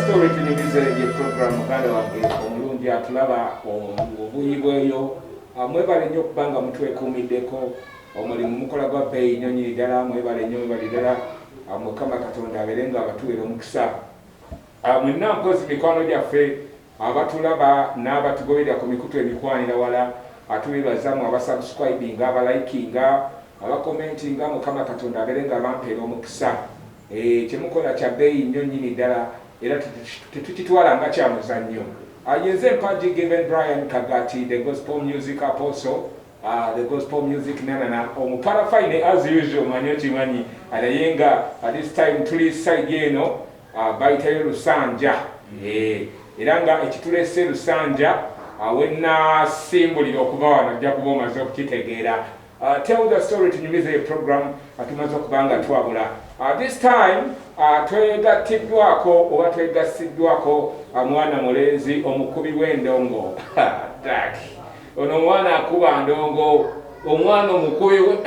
Story Tunyumize ye program. Muganda wange omulungi atulaba obuyi bweyo, mwebale nnyo okuba nga mutwekuumiddeko. Omulimu mukola gwa bbeeyi nnyo nyini ddala. Mwebale nnyo, mwebale ddala. Mukama Katonda abeere nga abatuweera omukisa. Mwenna mpozi mikwano gyaffe abatulaba n'abatugoberera ku mikutu emikwanira wala, atubebazamu abasubscribinga, abalikinga, abacommentinga. Mukama Katonda abeere nga abampeera omukisa. Kyemukola kya bbeeyi nnyo nnyini ddala, era tetukitwala nga kya muzannyo. Yenze Mpaji Given Brian Kagati, the gospel music apostle, the gospel music nanana omuparafaine as usual. Manyi okimanyi, naye nga this time tuli side eno, bayitayo Lusanja. Era nga ekitulese Lusanja, wenasimbulira okuva wano ojja kuba omaze okukitegeera. Tell the Story Tunyumize program, tumaze okuba nga twabula. This time twegattiddwako oba twegassiddwako mwana mulenzi omukubi w'endongo. Dak ono omwana akuba ndongo, omwana omukubi we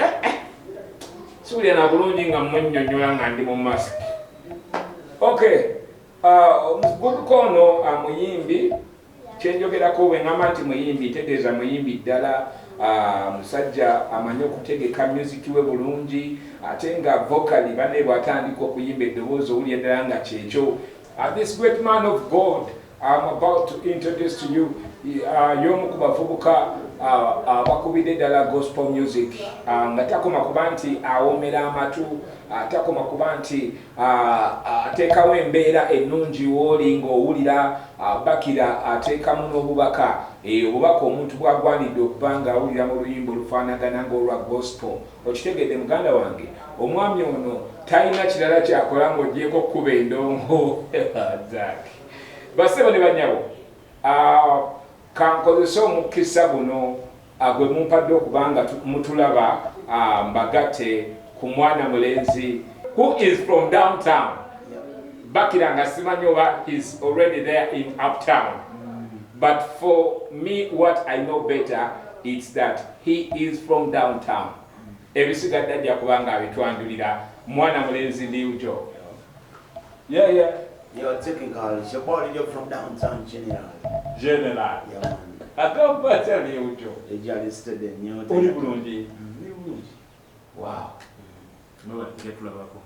siwulira na bulungi nga munnyonnyola nga ndi mu mask. Okay, omuvubuka ono muyimbi. Kyenjogerako bwe ŋŋamba nti muyimbi, ntegeeza muyimbi ddala. Musajja amanyi okutegeka music we bulungi, ate nga vocally banne bw'atandika okuyimba eddoboozi owulira ddala nga kyekyo. This great man of God I'm about to introduce to you, y'omu ku bavubuka abakubidde ddala gospel music, nga takoma kuba nti awomera amatu, takoma kuba nti ateekawo embeera ennungi wooli ng'owulira, bakira ateekamu n'obubaka, obubaka omuntu bw'agwanidde okuba nga awulira mu luyimba olufaanagana ng'olwa gospel. Okitegedde, muganda wange? Omwami ono talina kirala kyakola ng'ogyeko okkuba endongo. Zak, basebo ne banyabo, kankozese omukisa guno gwe mumpadde okuba nga mutulaba, mbagatte ku mwana mulenzi who is from downtown. Bakira nga simanyi oba he's already there in uptown, but for me, what I know better, it's that he is from downtown. Ebisigadde ajja kuba nga abitwanjulira. Mwana mulenzi Liujo, yeah. Yo, technical. It's your boy Lil from downtown General. General. Yeah, man. Agamba atya Liujo? Ejali steady nnyo. Oli bulungi? Ndi bulungi. Wow. Mwebale kujja tulabako.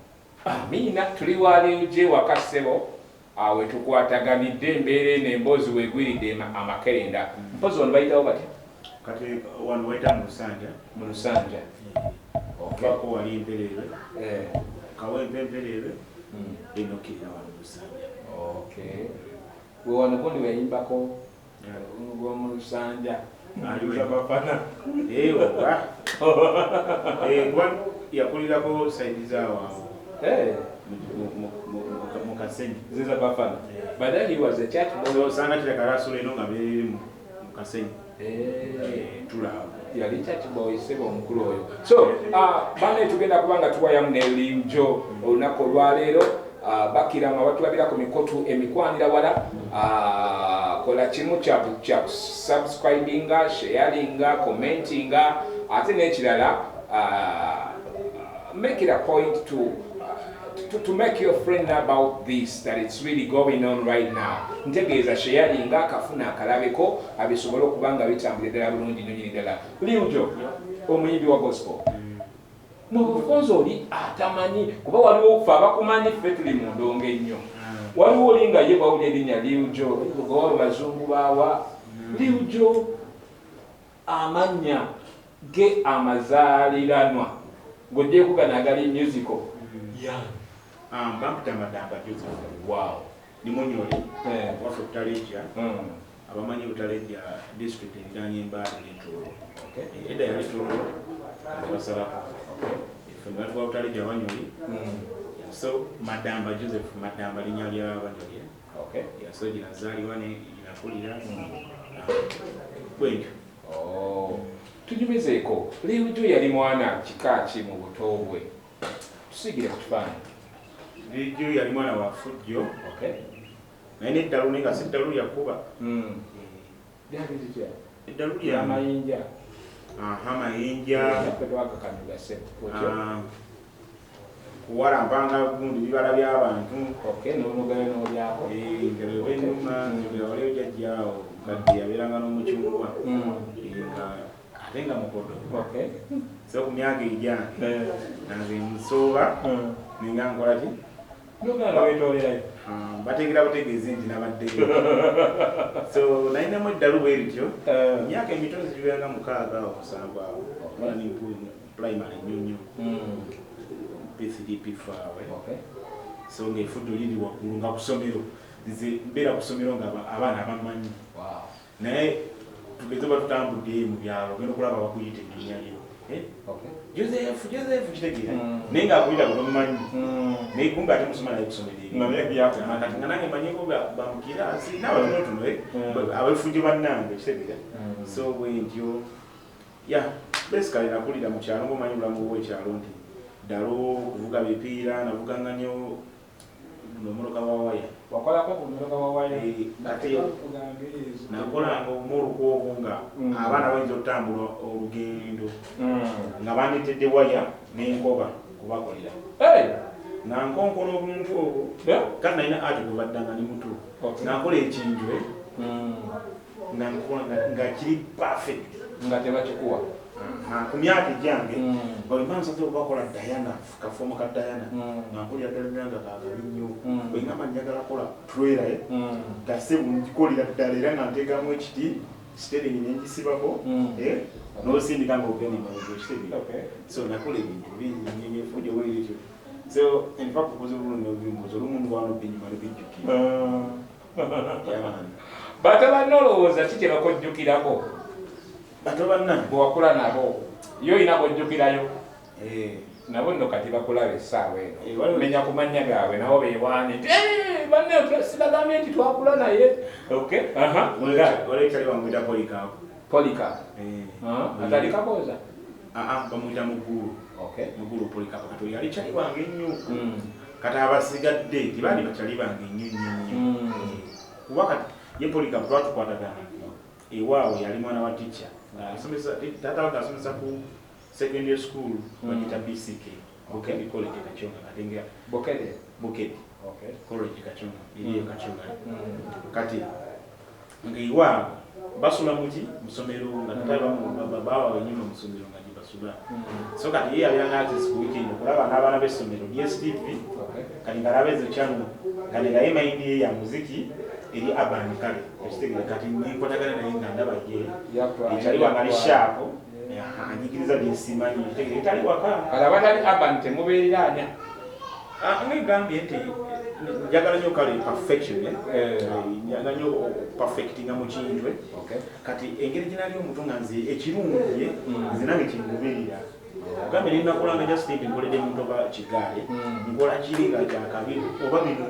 Amiina. Tuli wa Liujo waka ssebo, awe tukwataganidde embeera eno, emboozi weegwiridde amakerenda. Mpozi wano bayitawo batya? Kati wano wayita mu Lusanja. Mu Lusanja, okay. Vaako wali Mpereerwe. Kawempe Mpereerwe. Enokkirira wano mu Lusanja. Okay, we wano gundi weyimbako gwomu Lusanja. Aliwe. Bafana. Eh, oba. Eh, kuba yakulirako side zaawo awo. Mu Kasenyi. Ziza Bafana, but then he was a church boy. So osanga kiraka asula eno nga beeri mu Kasenyi. Eh, tulaawo. Yali church boy sebo omukulu oyo. So bane tugenda kuba nga tuwayamu ne Liujo olunaku olwaleero. Bakiramu abatulabira ku mikutu emikwanira wala, kola kimu kya subscribinga, sharinga, commentinga, ate n'ekirala, make it a point to make your friend know about this, that it's really going on right now. Ntegeeza sharinga akafuna akalabeko abisobole okuba nga bitambulira ddala bulungi nnyo nyini ddala. Liujo omuyimbi wa gospel, mu bufunze oli atamanyi, kuba waliwo ffe abakumanyi, ffe tuli mu ndongo ennyo, waliwo oli nga ye bwawulira erinnya Liujo gawaba bazungu baawa. Liujo amannya ge amazaaliranwa ng'ogyeko gano agali musical yani? Bampita Madamba Joseph. Ndi Munyoli. Waffe Butalejja. Abamanyi Butalejja, district eriraanye Embaale ne Tooro. Edda yali Tooro, kati basalako. Ffe ne batuwa Butalejja Abanyoli. So Madamba Joseph, Madamba linnya lya Banyoli, eh? Yeah, so gye nazaalibwa ne gye nakulira. Bwentyo. Oh. Tunyumizeeko, Liujo yali mwana kika ki mu buto bwe? Tusiigire ku kifaananyi. Lijo yali mwana wa fujjo. Naye n'eddalu, naye nga si ddalu lyakuba. Lyali litya? Eddalu lya amayinja. Aha, mayinja. Naffe twakakanyuga ssebo. Otyo? Ah. Kuwalampanga gundi bibala by'abantu. Okay, n'onogayo n'olyako. Nga wenuma waliyo jjajjaawo kadde yabeeranga n'omucungwa nga ate nga mukodo. Okay. So ku myaka egyange nange nsooba ninga nkola ki? Nogala weetoolerayo. Bategeera butegeezi nti nabaddeyo. So nalinamu eddalu bwe lityo. Emyaka emito zibeeranga 6 awo 7 awo. Omwana ni primary nnyo nnyo. P3 P4 awo. Okay. So ng'effujjo liri waggulu nga kusomero. Nze mbeera kusomero nga abaana abamanyi. Wow. Naye tugeze oba tutambudde mu byalo ogenda okulaba bakuyita erinnya lyo. Okay. Joseph, Joseph kitegeera. Naye ng'akuyita tomumanyi. Naye kumbe ate musoma naye kusomero eri. Nga naye byakumanyi. Kati nga nange manyiko bamukiraasi n'abatonotono abefujjo bannange kitegeera. So bwe ntyo yeah, basically nakulira mu kyalo ng'omanyi obulamu bw'ekyalo nti ddalo kuvuga bipiira navuganga nnyo n'omuloka wa waya. Wakolako ku muloka wa waya? Ate nakolanga omuluka ogwo nga abaana bayinza okutambula olugendo nga bandetedde waya n'enkoba kubakolera. Nga nkonkola obuntu obwo kati nalina ati kuva dda nga ndi muto. Okay. Nga nkola ekintu nga nkola nga kiri perfect. Nga tebakikuwa. Ku myaka egyange nga bwe mba nsaze okubakola Diana, kafomo ka Diana, nga nkolera ddala nga kaagabi nnyo. Bwe ngamba njagala kukola trailer nga ssebo ngikolera ddala era nga nteekamu ekiti steering ne ngisibako n'osindika ng'ogenda emabega okitegeera. Okay. So nakola ebintu bingi nnyo nnyo effujjo bwe lityo. So in fact okukoze obulungi n'obimbuuza olumu ndwana obbinyuma ne bijjukira. Bato banna olowooza ki kye bakojjukirako? Bato banna? Bwe wakula nabo, yo olina bw'ojjukirayo. Nabo nno kati bakulaba essaawa eno. Menya ku mannya gaabwe nabo beewaane nti, banne sibagambye nti twakula naye. Okay. Waliwo ekyali bamuyita Polycarp. Polycarp. Atali Kakooza? Bamuyita Mugulu. Okay. Mugulu Polycarp kati yali kyali wange nnyo. Kati abasigadde tebaali bakyali bange nnyo nnyo nnyo. Kuba kati ye Polycarp twatukwatagana. Ewaabwe yali mwana wa teacher. Taata wange asomesa ku secondary school bagiyita BCK. Bukedi College Kachonga kati nga Bukedi? Bukedi. Okay. College Kachonga, eriyo Kachonga. Kati ng'ewaabwe basula mu ki? Mu ssomero nga taata babawa ennyumba mu ssomero nga gye basula. So kati ye yabeeranga access ku weekend okulaba n'abaana b'essomero DSTV. Okay. Kati ng'alaba ezo channel kati nga ye mind ye ya muziki eri urban kale. Ekitegeera kati nenkwatagana naye nga ndaba ye. Ekyali wange ali sharp. Anyigiriza bye simanyi. Ekitegeera etali waka. Kale abatali urban temubeereraanya. Ngegambye nti njagala nnyo kale perfection. Njagala nnyo perfectinga mu kintu. Okay. Kati engeri gye nali omuto nga nze ekirungi nze nange kingoberera. Ogambye ne nakolanga just nti nkoledde muntu oba kigaali, nkola kiri nga kyakabi oba bino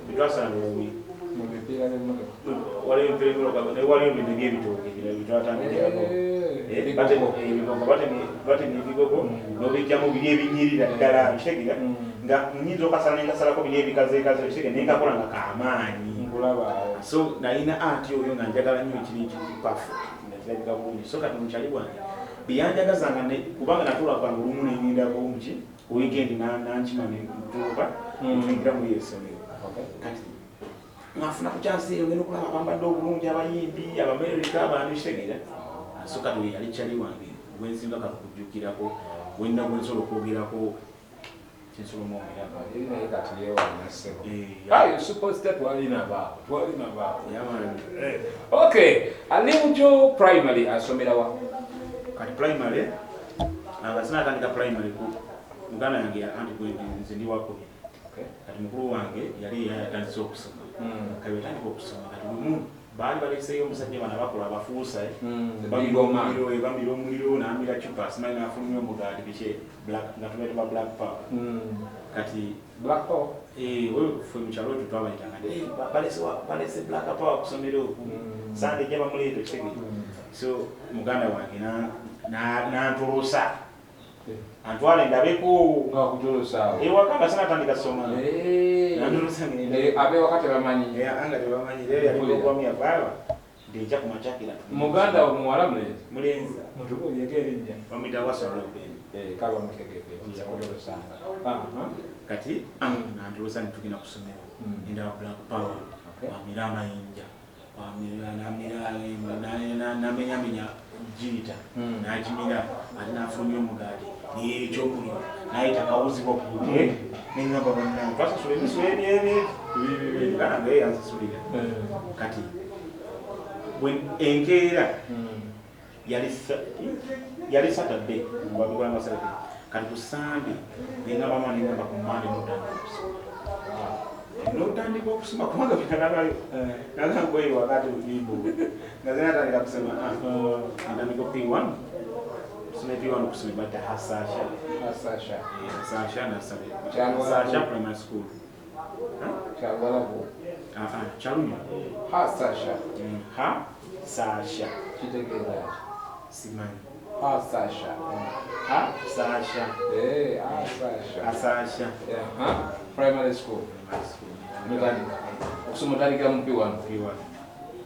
bitwasalanga obubi. Mu bipiira by'emmotoka. Waliwo emipiira by'emmotoka, naye waliwo bino eby'ebitooke ebirala byetwatandikirako. Ebigogo, batemye ebigogo, n'obiggyamu biri ebinyirira ddala, okitegeera? Nga nnyinza okasala ne nkasalako biri ebikazeekaze, okitegeera, naye nkakola nga kamaanyi. Nkulaba awo. So nalina art oyo nga njagala nnyo ekiri ekiri perfect, nga kirabika bulungi. So kati mukyali wange byanjagazanga kubanga natuula kwange olumu ne ngendako mu ki, ku weekend nankima ne ntuuka, ne tuyingira mu essomero. Okay. Kati ngafuna ku chance eyo ngenda okulaba abambadde obulungi abayimbi, Abamerika, abantu kitegeera. So kati oyo yali kyali wange gwe nsinga kati okujjukirako, wenna gwe nsobola okwogerako kyensobola omwogerako. Eri naye kati yeewaana ssebo. Aye, superstar twalina baabo, twalina baabo. Yeah, man. Okay, Alimujo primary asomera wa? Kati primary, nga sinatandika primary ku muganda yange anti gwe nze ndi wakubiri. Okay. Kati mukulu wange yali yatandise okusoma. Kati yatandika okusoma kati lumu baali baleseeyo omusajja bano abakola abafuusa, bamira omuliro, bamira omuliro n'amira cupa, simanyi n'afulumya omugaati biki, black, nga tubaita ba black power. Kati Black power? Wewe ffe mu kyalo ekyo twabayitanga nti, balese black power ku ssomero oku. Sande ejja bamuleeta okitegeera. So muganda wange n'antolosa. Antwale ndabeko. Nga akutolosa awo. Ewaka nga sinatandika ssoma. Nantolosa ngenda. Ab'ewaka tebamanyi. Anga tebamanyi. Leero yali programu yavaaba. Ndeja ku makyakira. Muganda wo muwala mulenzi? Mulenzi. Mutubuulireko erinnya. Bamuyita Waswa Robin. Kale bamutegedde, nja kutolosanga. Kati nantuusa netugenda ku ssomero, nendaba Black Power wamira amayinja, namenyamenya giyita, nagimira, ate nafulumya omugaati neyekyokulya, nayita kawuzi waggulu. Neŋŋamba, bannange, twasasula emisolo ebyebi Uganda nga yeyansasulira. Kati enkeera yali Saturday, babikolanga Saturday. Kati ku Sande nengamba mama, nengamba ku Mande notandika okusoma, notandika okusoma, kubanga byanalayo nagangoye wakati bimbo nga zenatandika kusoma. Ntandika P1, kusoma P1, okusoma badda Hasasha. Hasasha. Hasasha nasale Hasasha Primary School. Kyalwalabu. Kyalumya. Hasasha. Ha Sasha. Kitegeeza? Simanyi. Hasasha. Ha Sasha. Hasasha. Hasasha. Primary School. Primary School. Notandika okusoma, otandikira mu P1? P1.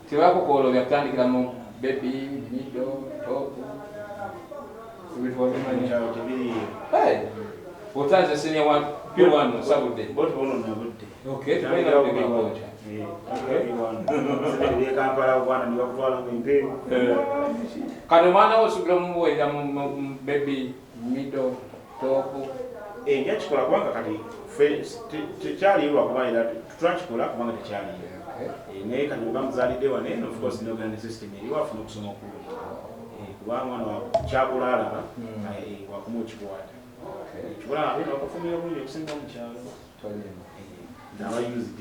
Tebakukoolobya kutandikira mu baby, middle, top, ebintu wabimanyi? Kyalo tebiriyo. Otanze senior one, P1 osabudde. Bo tebonona budde. Okay, tebalina budde bwakwokya. Kampala obwana nebakutwala mu empeewo. Kati omwana wo osuubira mumuweerera mu baby, middle, top? Njakikola kubanga kati ffe tekyaliyo, lwakuba era twakikola kubanga tekyaliyo. Naye kati bamuzaalidde wano eno, of course nogenda ne system eriwo, afuna okusoma okulungi, kubanga mwana kyakula alaba wakuma okikwata kikola ate bakafumira bulungi okusinga mu kyalo. Aba used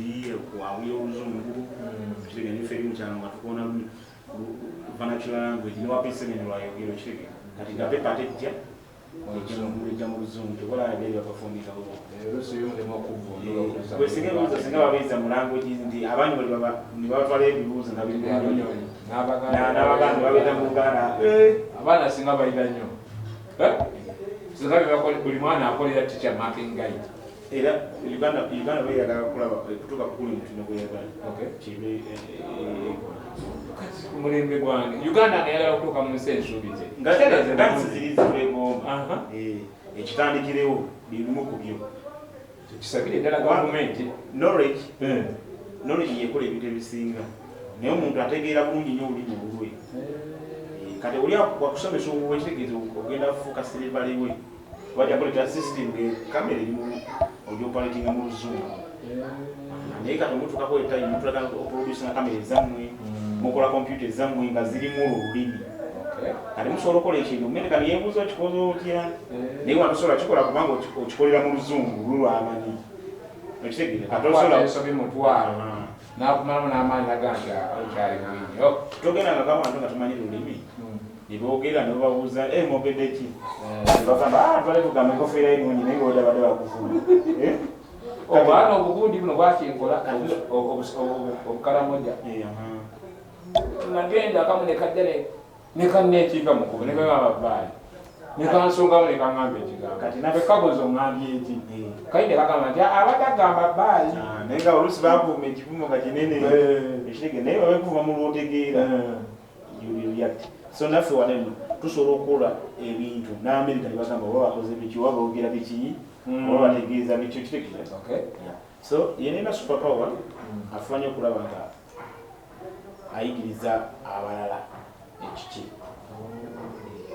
awulira oluzungu, kitegere. Nife eri mukyalo nga tukoona vernacular language, newa P7 lwayogera, okitege. Kati nga pepa tejja, ejja mu luzungu, tekola byeri baperforminga. Bwesinga ebibuuzo singa babiiza mu language nti abanyoli ne babatwala ebibuuzo nga biri n'Abaganda babeera mu Luganda. Abaana singa bayiga nnyo, singa buli mwana akolera teacher marking guide. Era Uganda, Uganda bweyagala kulaba kutuuka kukuli mutindo gweyagala kibe ekola. Kati ku mulembe gwange Uganda nga yagala okutuuka mu nsi ensuubize. Nga nsi ziri zitwegomba, ekitandikirewo bimu ku byo. Kisabire ddala gavumenti. Knowledge yekola ebintu ebisinga, naye omuntu ategeera bulungi nnyo olulimi olulwe. Kati oli wakusomesa owuwe, kitegeeza ogenda kufuuka slavery we, bajja kuleeta system kamera erimu ogyoperatinga mu luzungu. Naye kati omutuukako etime mutulaga oproducinga kamera ezammwe, mukola kompyuta ezammwe nga zirimu olwo olulimi. Kati musobola okukola ekintu mene kati yeebuuza okikoze otya, naye watosobola kikola kubanga okikolera mu luzungu lulwamanyi, okitegeera? Kati osobola ensobi mutwalo n'akumalamu n'amaanyi naga nti okyali bubi nnyo. Togenda nga abantu nga tumanyi lulimi ne boogera ne bababuuza, "Mwogedde ki?" Ne bagamba, "Ah, twale tugamba enkofiira ennungi," naye nga badde bakufuna. Obwana obugundi buno bwakinkola obukalamoja. Nagenda akamu nekajja nekanneekiika mukubo nekagamba baali nekansongamu nekaŋŋamba ekigambo kagozi oŋŋambye eki kayi nekagamba nti abadde agamba baali. Naye nga oluusi bakuuma ekivumo nga kinene, ekitege, naye babekuvuma mu lwotegeera, you react. So naffe wano tusobola okukola ebintu n'Amerika ne bagamba oba bakoze biki, oba boogera biki, oba bategeeza biki, okitegeera? So yenina super power, afuba okulaba nga ayigiriza abalala ekiki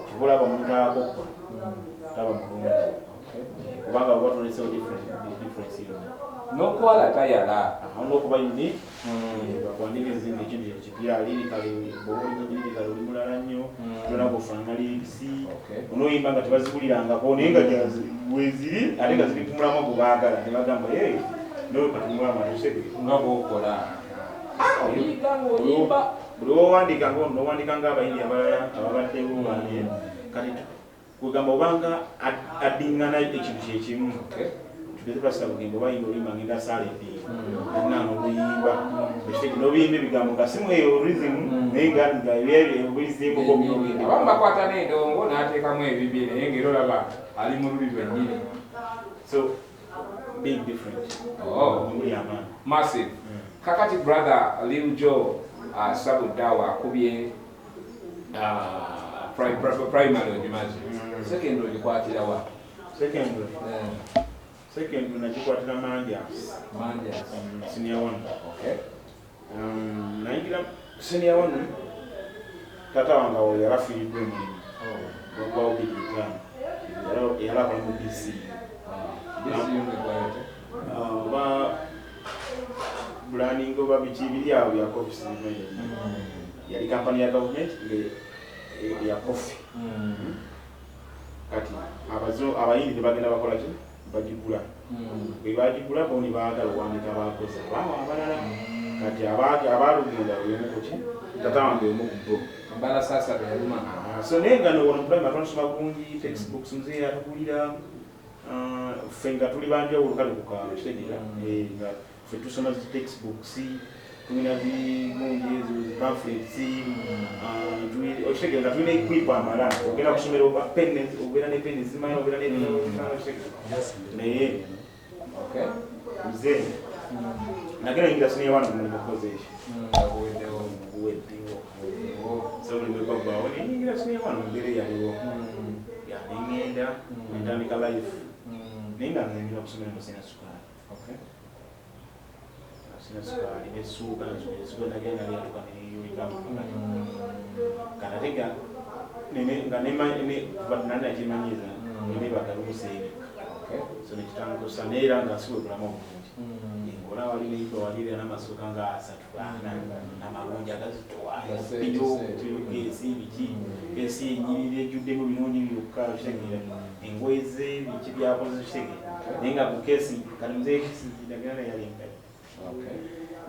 kikulaba omuntu akoppa taba mulungi, kubanga oba tolesewo difference yonna. N'okwala tayala. N'okuba unique, bakwandiriza nga ekintu kipya lyrically, bwoba lyrically oli mulala nnyo, tolina kufaanana lyrics onooyimba nga tebazibulirangako, naye nga weziri ate nga ziri ku mulamwa gwe baagala ne bagamba noyo kati mulama tokitegere. Nga bwokola oyiga ng'oyimba. Buli wowandiika nga ng'abayimbi abalala ababaddewo bani, kati kwegamba obanga addiŋŋana ekintu kyekimu. Tugeze Pasita Bugembe oba yimba oluyimba ngenda saala eddiini naana oluyimba, ekitege n'obiyimba ebigambo nga simu eyo rhythm, naye nga obizeemuko. Abamu bakwata n'endongo n'ateekamu ebibye, naye ng'era olaba ali mu luli lwennyini. So big different. Muli amaanyi. Massive. Kakati brother Lil Joe Sabuddawo akubye primary ogimaze, secondary ogikwatirawa? Secondary. Secondary nagikwatira Manjas. Manjas. Senior one. Okay. Nayingira senior one, tata wange awo yali afiiriddwa omulimu. Gwagwawo 2005. Yali akola mu DCU. DCU ng'egwayo te? Oba planning oba biki biri awo bya coffee, sibimanyi. Yali kampani ya gavumenti ya coffee. Kati abayindi ne bagenda bakola ki, bagigula. Bwe bagigula, bo ne baagala owandiika abakozi abaawo abalala. Kati abaalugenda omu kuki, tata wange omu ku bo. Mbalasasa bwe yaluma. So naye nga no wano primary twasoma bulungi, textbooks muzeeyi atugulira. Ffe nga tuli banjawulo kale ku kaalo, kitegeera? Nga ffe tusoma zi textbooks, tulina zigundi ezo zi pamphlets, okitegeera nga tulina equip amala ogenda kusomera oba pen, obeera ne pen zimala, obeera ne, okitegeera? Naye muzeeyi nagenda yingira senior one, omulimu gukoze eki? Guweddewo. Guweddewo. Guweddewo. So omulimu gwaggwawo, neyingira senior one mu mbeera eyaliwo. Ya, nengenda nentandika life. Naye nga nzanyira kusomera nga sina sukaali. Sina sukaali nessuuka, essuuka nagenda lyatuka neyulika kati ate nga nga nali nakimanyiiza nenebaga lubuseereka. So nekitangusa, naye era nga siwe bulamu obulungi. Ng'olaba wali neiba wali era n'amasuuka nga 3, 4, n'amalungi agazitowa, biyo gesi biki, gesi enyiriri ejjuddemu birungi byokka, kitegeera? Engoye ze biki byakoze, kitegeera? Naye nga ku kesi kati muzeeyi nagenda naye yali nkadde.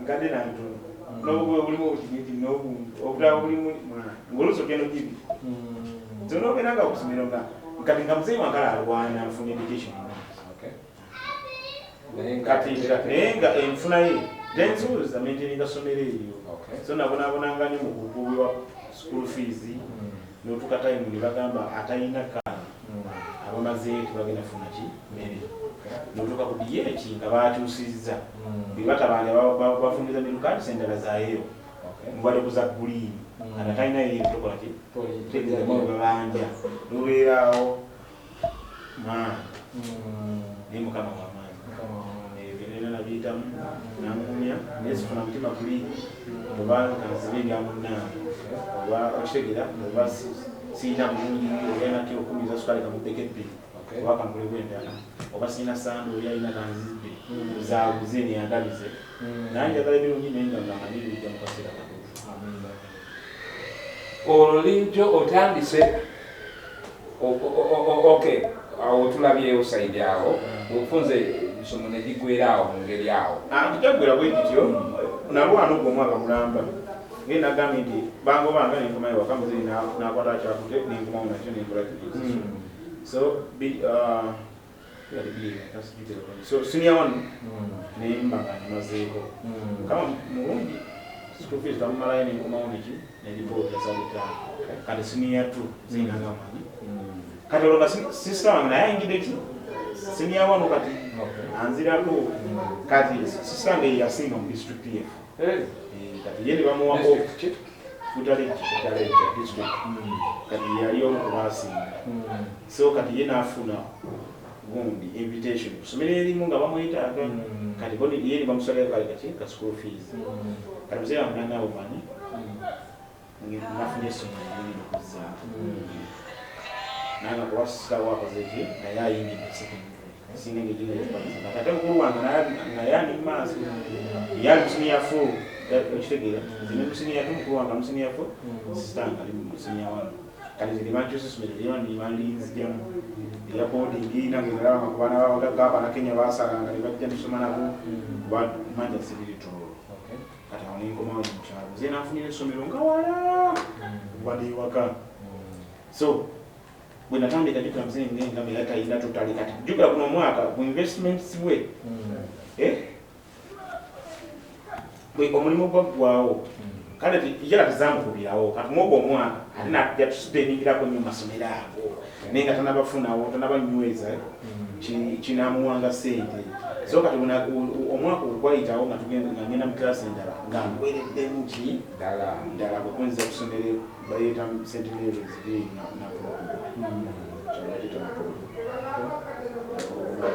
Nkadde nantono, n'obugoye bulimu obukiniti n'obuntu obulala bulimu ng'oluusi ogenda ogibi. So n'obeera nga ku ssomero nga kati nga muzeeyi wankala alwana nfuna education ennungi. Naye nga Kati naye nga enfuna ye tenzuuza maintaininga ssomero eryo. So nabonaabonanga nnyo mu kugubwa school fees. N'otuuka time ne bagamba atalina kaadi abamazeeyo tebagenda kufuna ki mmere. N'otuuka ku DH nga bakyusizza, bwe batabanja bafungiza meal cards endala zayeyo, mubadde ku za green. Kati atalina yeyo tokola ki, tegeeza bo babanja n'obeeraawo maani. Naye Mukama w'amaanyi. Ebyo nabiyitamu naŋŋumya, naye sifuna mutima guli oba kanzibe ebya munnange oba, okitegeera, oba siyina bulungi oli alina kiro 10 za sukaali kamubbeko ebbiri oba kamuleko endala, oba siyina sando oli alina kanzibbe zaaguze neyagabize. Naye njagala ebirungi, naye nga ngamanyi bijja mu kaseera katuufu. Olwo linjo otandise okay, awo tulabyewo side awo ofunze emisomo negigwera awo mu ngeri awo. Nti kyaggwera bwe kityo, nalwana ogwo omwaka mulamba, naye nagambye nti bangobanga nenkomayo waka, muzeeyi nakwata kyakute nenkomawo nakyo nenkola kiri. So yali 2006, bulungi. So senior one nemba nga nmazeeko. Mukama mulungi, school fees bamumalayo, nenkomawo neki ne report ya 5. Kati senior two muzeeyi nagamba manyi kati olwo nga sister wange naye ayingidde ki senior one kati anzirako. Kati sister wange ye yasinga mu district yeffe. Kati ye ne bamuwako District ki? Butalejja. Butalejja. District. Kati yali omu ku baasinga. So kati ye n'afuna gundi invitation ku ssomero erimu nga bamwetaaga. Kati bo ye ne bamusalira kale kati ka school fees. Kati muzeeyi wange nangamba, omanyi nafunye essomero erigenda okuzzaako nanga kuba sister wakoze ki naye ayingidde secondary singa engeri ekipaliza. Kati ate mukulu wange naye ali mu maaso, ye ali mu senior four, okitegeera? Nze ne mu senior two, mukulu wange mu senior four, sister wange ali mu senior one. Kati nze ne bankyusa essomero lyebanlinzijamu erya boarding. Nange nalabanga ku baana b'abagagga Abanakenya basalanga ne bajja tusoma nabo kuba manja siriri Tooro. Kati awo nenkomawo mu kyalo, nze nanfunira essomero nga wala okuva newaka. So bwe natandika, jjukira muzeeyi ngengamba era talina totali. Kati jjukira guno omwaka bu investments bwe, eh? Bwe omulimu gwaggwawo. Kale yala tezamukubirawo kati mwogwo omwaka ate najja tusipendingirako nnyo masomero ago naye nga tanabafunawo tanabanyweza kinamuwanga ssente. So kati omwaka ogwayitawo nga ngenda mu kilasi endala nga nkwereddemu ki ddala bwekuyinza kusomere bayita St. Mary's Nakulokyo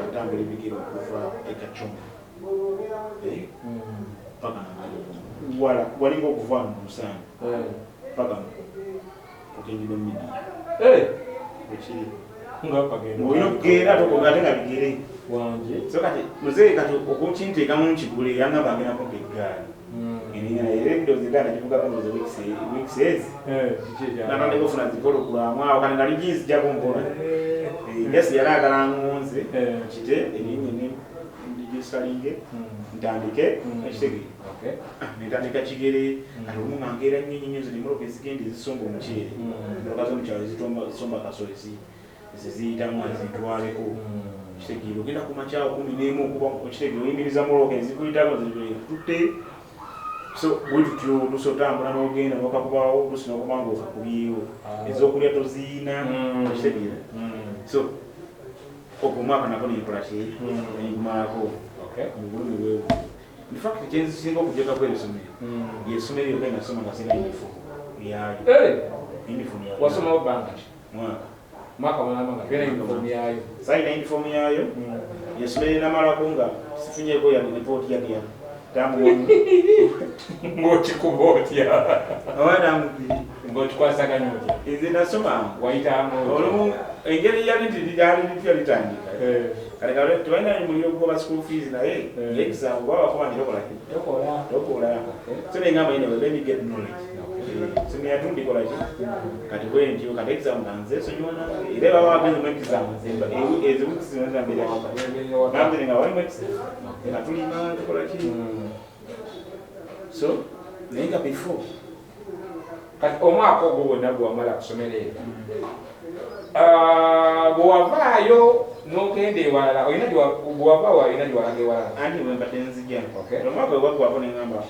otambula ebigere okuva e Kachoma paka wala walinga okuva mu musango paka okengida media ekiri olina okugenda tokoga ate nga bigere wanje. So kati muzeeyi kati okukinteekamu nkigule yangamba agenda kumpa eggaali era endowooza eggaali nagivugako ndowooza weeks ezi natandika ofuna zipologulaamu awo kati nga liginzijjako mpola. Just yali agala ngonze kite erinnya ndigisalinge ntandike ekitegeere nentandika kigere kati olumu nga nkeera nnyo nnyo zino emmotoka ezigenda ezisomba omuceere emmotoka z'omukyalo ezisomba kasooli ziyitamu azitwaleko kitegeere ogenda ku makya 11 okuba okitegeere oyimiriza mmotoka ezikuyitako zitutte. So bwe tutyo oluusi otambula n'ogenda n'okakubawo oluusi n'okuba nga okakubyewo ez'okulya toziina okitegeera. So ogwo omwaka nako nenkola ki nengumalako mu bulumi bwebu. In fact kyenzisinga okugyekako essomero ly'essomero lyokka nasoma nga sirina uniform yaayo. Uniform yaayo. Wasomawo bbanga ki? Mwaka. Mwaka mulamba nga tolina uniform yaayo. Saalina uniform yaayo. Essomero lye namalako nga sifunyeeko yadde ripooti yadde ya term one. Ng'okikuba otya? Oba term 3. Ng'okikwasaganya otya? Nze nasoma Wayitamu olumu engeri yali nti lyali litya litandika kale kale tebalina muliro gugoba school fees naye exam baba bakuba nti tokola ki tokola. Tokola. So nengamba anyway, let me get knowledge. So neyatundi kola ki kati bwe ntyo kati exam nga nze sonyiwa nange era baba bagenze mu exam nze ezo weeks zonna mbeera waka nambere nga walimu exam nga tulima tukola ki. So naye nga before Kati omwaka ogwo gwonna gwe wamala kusomero eryo, bwe wavaayo n'ogenda ewalala olina bwe wavaawo olina gyewalaga ewalala? Anti bwe mbadde nzija Okay. omwaka bwe gwaggwako neŋŋamba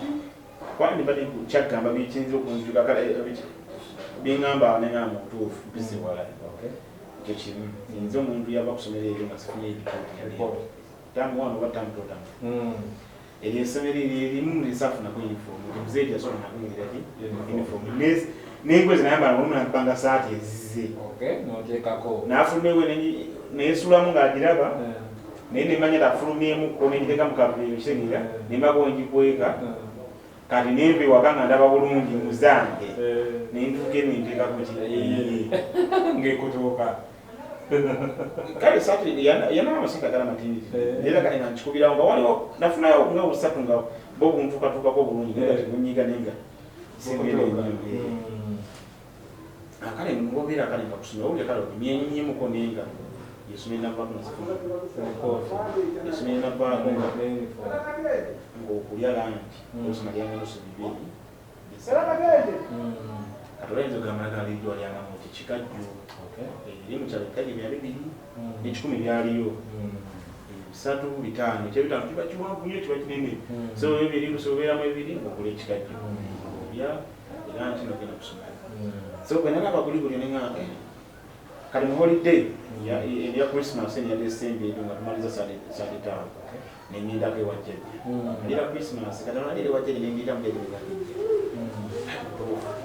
kwani mbadde kyaggamba bikiyinza okunzijuka kale biŋŋamba awo neŋŋamba mu butuufu mpise wala. Ekyo kimu nze omuntu yava kusomero eryo nga sifunye Report. term one oba term two term eryo essomero eryo erimu lisafunako uniform nti muzeeyi yasobola nakunyirira ki uniform n'engoye zenayambala olumu nampanga saati ezize Okay, n'oteekako. n'afuluma ewe nensulamu ng'agiraba naye nemanya tafulumyemuko nengiteeka mu kaveera kitegeera nembako ngikweka kati nenva ewaka nga ndaba bulungi muzange nentuuka eno nenteekako ki Ng'ekutuuka. Kale saati yanaba amasaati agala matiniti era kale nga nkikubirawo nga waliwo nafunayo nga busatu nga bo buntuukatuukako bulungi naye nga tebunyiga naye nga simbeera ennyo. Kale ngobeera kale nga kusomera owulira kale onyumyenyemuko naye nga yesomero navaako nasifuna Report. essomero navaako nga Uniform. ng'okulya lunch olusoma lyanga nusu bibiri. Kati oyinza ogamba nagalijo walyangamu ti kikajjo eri mu kyalo ebikajjo byali biri n'ekikumi byaliyo 3 5 ekyebitaano kiba kiwanvu nnyo kiba kinene. So ebiri lusobeeramu ebiri ng'ogula ekikajjo olya era nti nogenda kusomera. So bwe nalaba guli guli neŋŋamba kati mu holiday erya Christmas eno ya December eyo nga tumaliza sade taano nengendako ewa jjajja era Christmas kati nalira ewa jjajja nengenda mu jjajja negagejja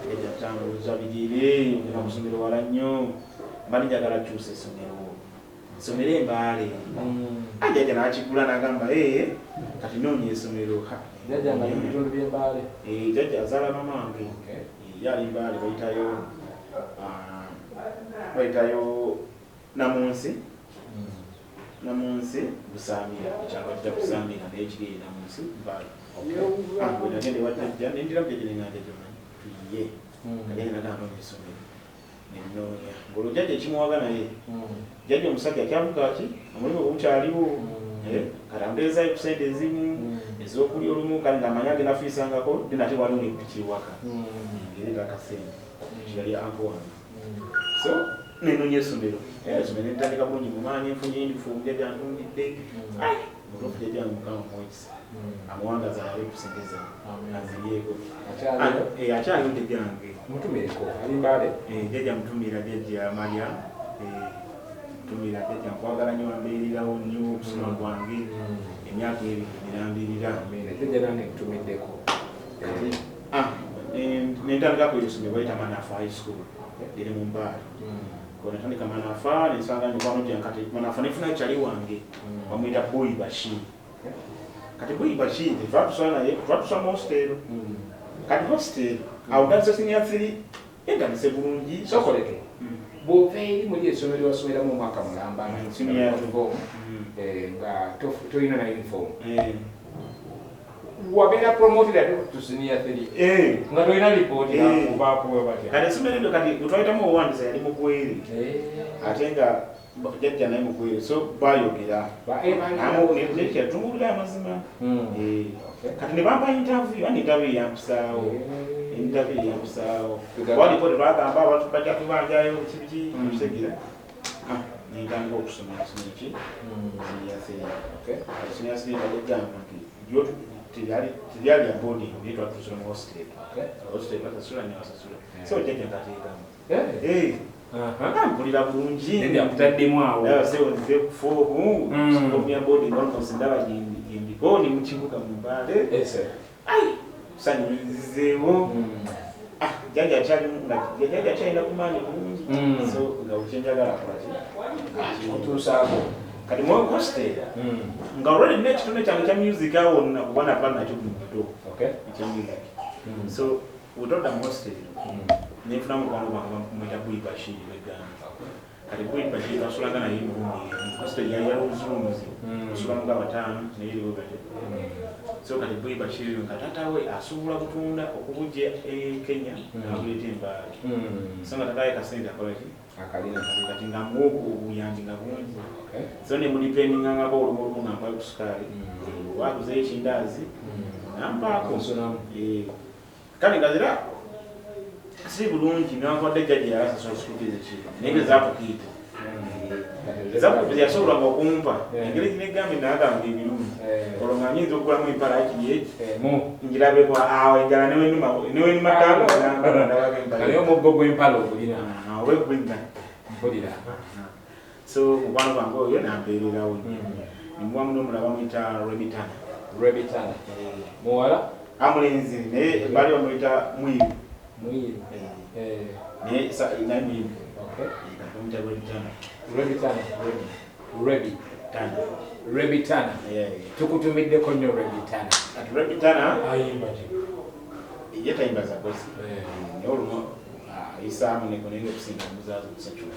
jjajja tambuza bigere ogenda kusomero wala nnyo mba njagala kyusa essomero nsomere embaale. Jjajja n'akigula n'agamba ee kati noonya essomero. Ha. Jjajja nga ali mu bitundu by'Embaale? Eh, jjajja azaala mamange. Ye ali Mbaale bayitayo bayitayo Namunsi Namunsi Busamira ekyalo bakita Busamira naye kiri e Namunsi Mbaale. Bwe nagenda ewa jjajja nendira jjajja nengamba jjajja omanyi tuyiye kajjajja nagamba noonya essomero nenoonya ng'olwo jjajja ekimuwaga naye jjajja omusajja akyavuga ki omulimu gukyaliwo. Kati ampeezayo ku ssente ezimu ez'okulya olumu kale ng'amanyi agenda fiisangako then ate waliwo n'epiki ewaka ng'ereeta akasente yali uncle wange. So nenoonya essomero essomero nentandika bulungi mu maanyi nfunye uniform jjajja antungidde. Mutuufu jjajja wange Mukama muwekisa amuwangaza alabe kusengeza aziryeko. Akyaliyo jjajja wange. Mutumireko ali Mbale. Jjajja mutumira jjajja Maria. Mutumira jjajja nkwagala nnyo wambeererawo nnyo okusoma kwange emyaka ebiri mirambirira. Jjajja nange nkutumiddeko. Nentandika ku essomero bayita Manafa High School eri mu Mbale. Natandika Manafa nensanga mikwano gyange kati Manafa nenfunayo kyali wange bamuyita Boy Bashir. Kati Boy Bashir twatusula naye twatusula mu hostel. Kati hostel awo ntandise senior 3 entandise bulungi. Sokoleke bw'ova eri muli essomero wasomeramu omwaka mulamba nga tolina na uniform. Wabeera promoted ate to senior 3 nga tolina lipooti bakuwe batya. Kati essomero eryo kati bwe twayitamu owandiisa yali mugwere ate nga jjajja naye mugwere so bayogera tumuwulira amazima. Kati ne bampa interview ani interview yampisaawo interview yampisaawo walipooti bagamba abantu bajja tubanjayo biki biki nentandika okusoma ki senior 3. Senior 3 bajjagamba nti teryali ya boarding naye twatusula mu hostel. Hostel basasula ne basasula so jjajja nkateekamu mpulira bulungi akutaddemu awo sebo nze ku foomu ya boarding almost ndaba gyendiko ni mu kibuga mu Mbale. Sanyuzizeewo jjajja akyalina ku maanyi bulungi so nga kyenjagala akola ki otuusaako. Kati mu hostel nga already nina ekitone kyange kya music awo wonna kuba nava nakyo mu buto ekya music. So bwetodda mu hostel nenfuna mukwano gwange bamuyita Boy Bashir begamba. Kati Boy Bashir twasulanga naye mu room emu. Hostel yali ya rooms osulamu nga bataano naye eriwo batyo. So kati Boy Bashir nga taata we asobola kutunda okubujja e Kenya n'abuleeta e Mbale. So nga taata we kasente akola ki akalina kati nga muwa obuyambi nga bungi. So ne mudependingangako olumu olumu nga mpayo ku sukaali oba aguzeyo ekindaazi nampaako. Kale nga era si bulungi newankubadde jjajja yali asasula school fees ki naye nga zaakukiita yasobolanga okumpa engeri ginegambe nagamba ebirungi olwo nga nyinza okugulamu empala kiri eki ngirabeko awo enjala newenuma ndabako empala naye omuggo gw'empala ogulina oba mpulira. So mukwano gwange oyo nambeererawo nimuwamu n'omulala bamuyita Rebitana. Rebitana muwala amulenzi naye bali bamuyita Mwiru. Mwiru naye naye Mwiru bamuyita Rebitana. Rebitana Rebi Tana Rebitana tukutumiddeko nnyo Rebitana. Kati Rebitana ayimba ki? Ye tayimba za gospel naye olumu ayisaamu neko naye okusinga muzaazo kusacula.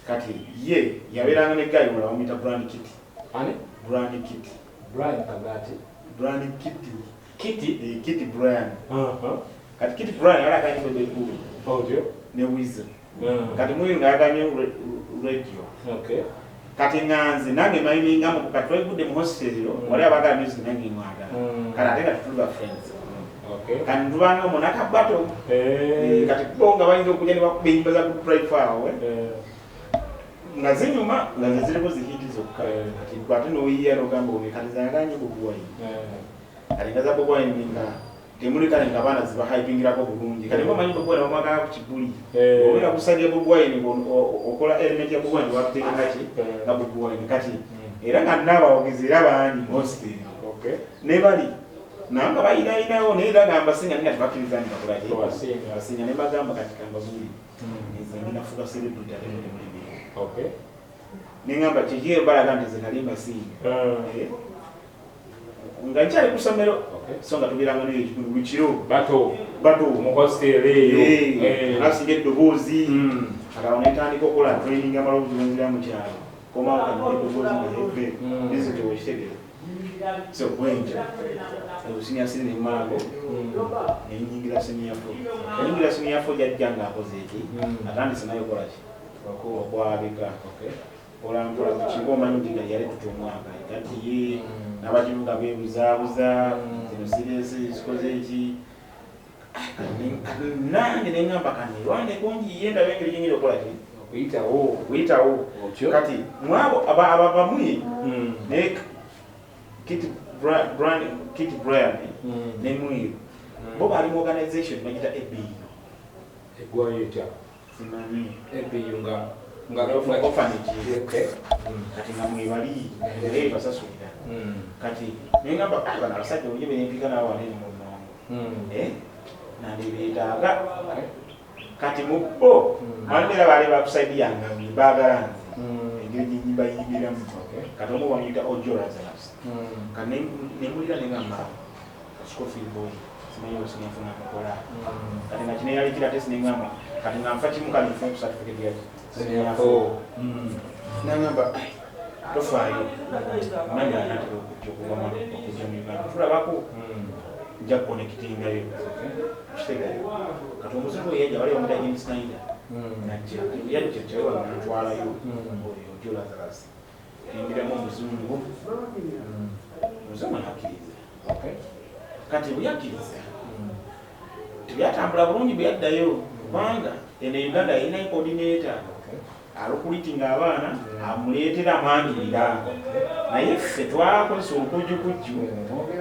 Kati ye yabeeranga ne guy omulala bamuyita Brian Kitty. Ani? Brian Kitty. Brian Kagati. Brian Kitty. Kitty? Kitty Brian. Kati Kitty Brian yali akanye Bebe Cool ne Weasel. Kati Mwiru nga yakanye radio. Kati nga nze nange mayiningamu kati twegudde mu hostel wali abaagala music nange mwagala. Kati ate nga tetuli ba friends. Kati tubanga mu nakabato. Kati bo nga bayinza okujja ne bakuba ennyimba za Good Life awo nga zinyuma nga ze ziriko zihiti zokka. Kati gwe ate n'oyiiya n'ogamba ono kati zayagala nnyo Bobi Wine. Kati nga za Bobi Wine nga temuli kale nga abaana zibahypingirako bulungi. Kati omanyi Bobi Wine bamwagala ku kibuli. Obeera kusabya Bobi Wine okola element ya Bobi Wine bakuteeka ki nga Bobi Wine. Kati era nga n'abawagizi era bangi mu hostel. Ne bali naye nga bayinaayinawo naye era nga mbasinga nga tebakkiriza nti bakola ki? Basinga ne mbagamba kati kambabuulire. Nze ngenda kufuuka celebrity ate mwe temuli bintu. Ne ngamba kiki balaga nti nze nali mbasinga. Nga nkyali ku ssomero so nga tubeeranga nayo ekitundu buli kiro. Bato mu hostel eyo. Nasinga eddoboozi. Kati awo ne ntandika okukola training amaloboozi nzira mu kyalo. Komawo kati eddoboozi nga heavy. Music okitegeera. So bwentyo senior 3 nemmalako nenyingira senior 4. Nenyingira senior 4 jjajja ng'akoze eki atandise naye okukola ki okwabika olampola kiba omanyi nti yali tuta omwaka kati ye n'abakivuga beebuzaabuza zino siresi zikoze eki nange neŋŋamba kanerwaneko ngiye ndaba engeri gyenyinza okukola ki okuyitawo okuyitawo. Kati mwabo ababamwe naye Kit Brian ne Mwiru bo bali mu organization bagita ABU. Eggwayo etya? Simanyi. ABU nga orphanage. Kati nga mwebali era basasulira. Kati nengamba bano abasajja obujje bempika nabo wano mu nnongo. Nandibeetaaga. Kati mu bo mwalimu baali bakusaidia nga baagala nze engeri gye nyibayimbiramu. Kati omu bamuyita Ojo Lazarus. Kati nemulira nengamba Scofield boy simanyi osinafuna mukola. Kati nga kineyalikira ate sinengamba kati nga nfa kimu kale nfuna ku certificate ya senior 4. Nangamba tofaayo manya anatera okujja okuva okujja mu Uganda tulabako nja kuconnectingayo kitegeera. Kati omuzungu yajja wali bamuyita Jim Snyder najja yajja kyawa namutwalayo oyo Ojo Lazarus yimbiramu omuzungu nakkiriza. Kati bwe yakkiriza tebyatambula bulungi bwe yaddayo kubanga eno Uganda yalina coordinator alukulitinga abaana amuleetera amwanjulira naye ffe twakozesa olukujjukujju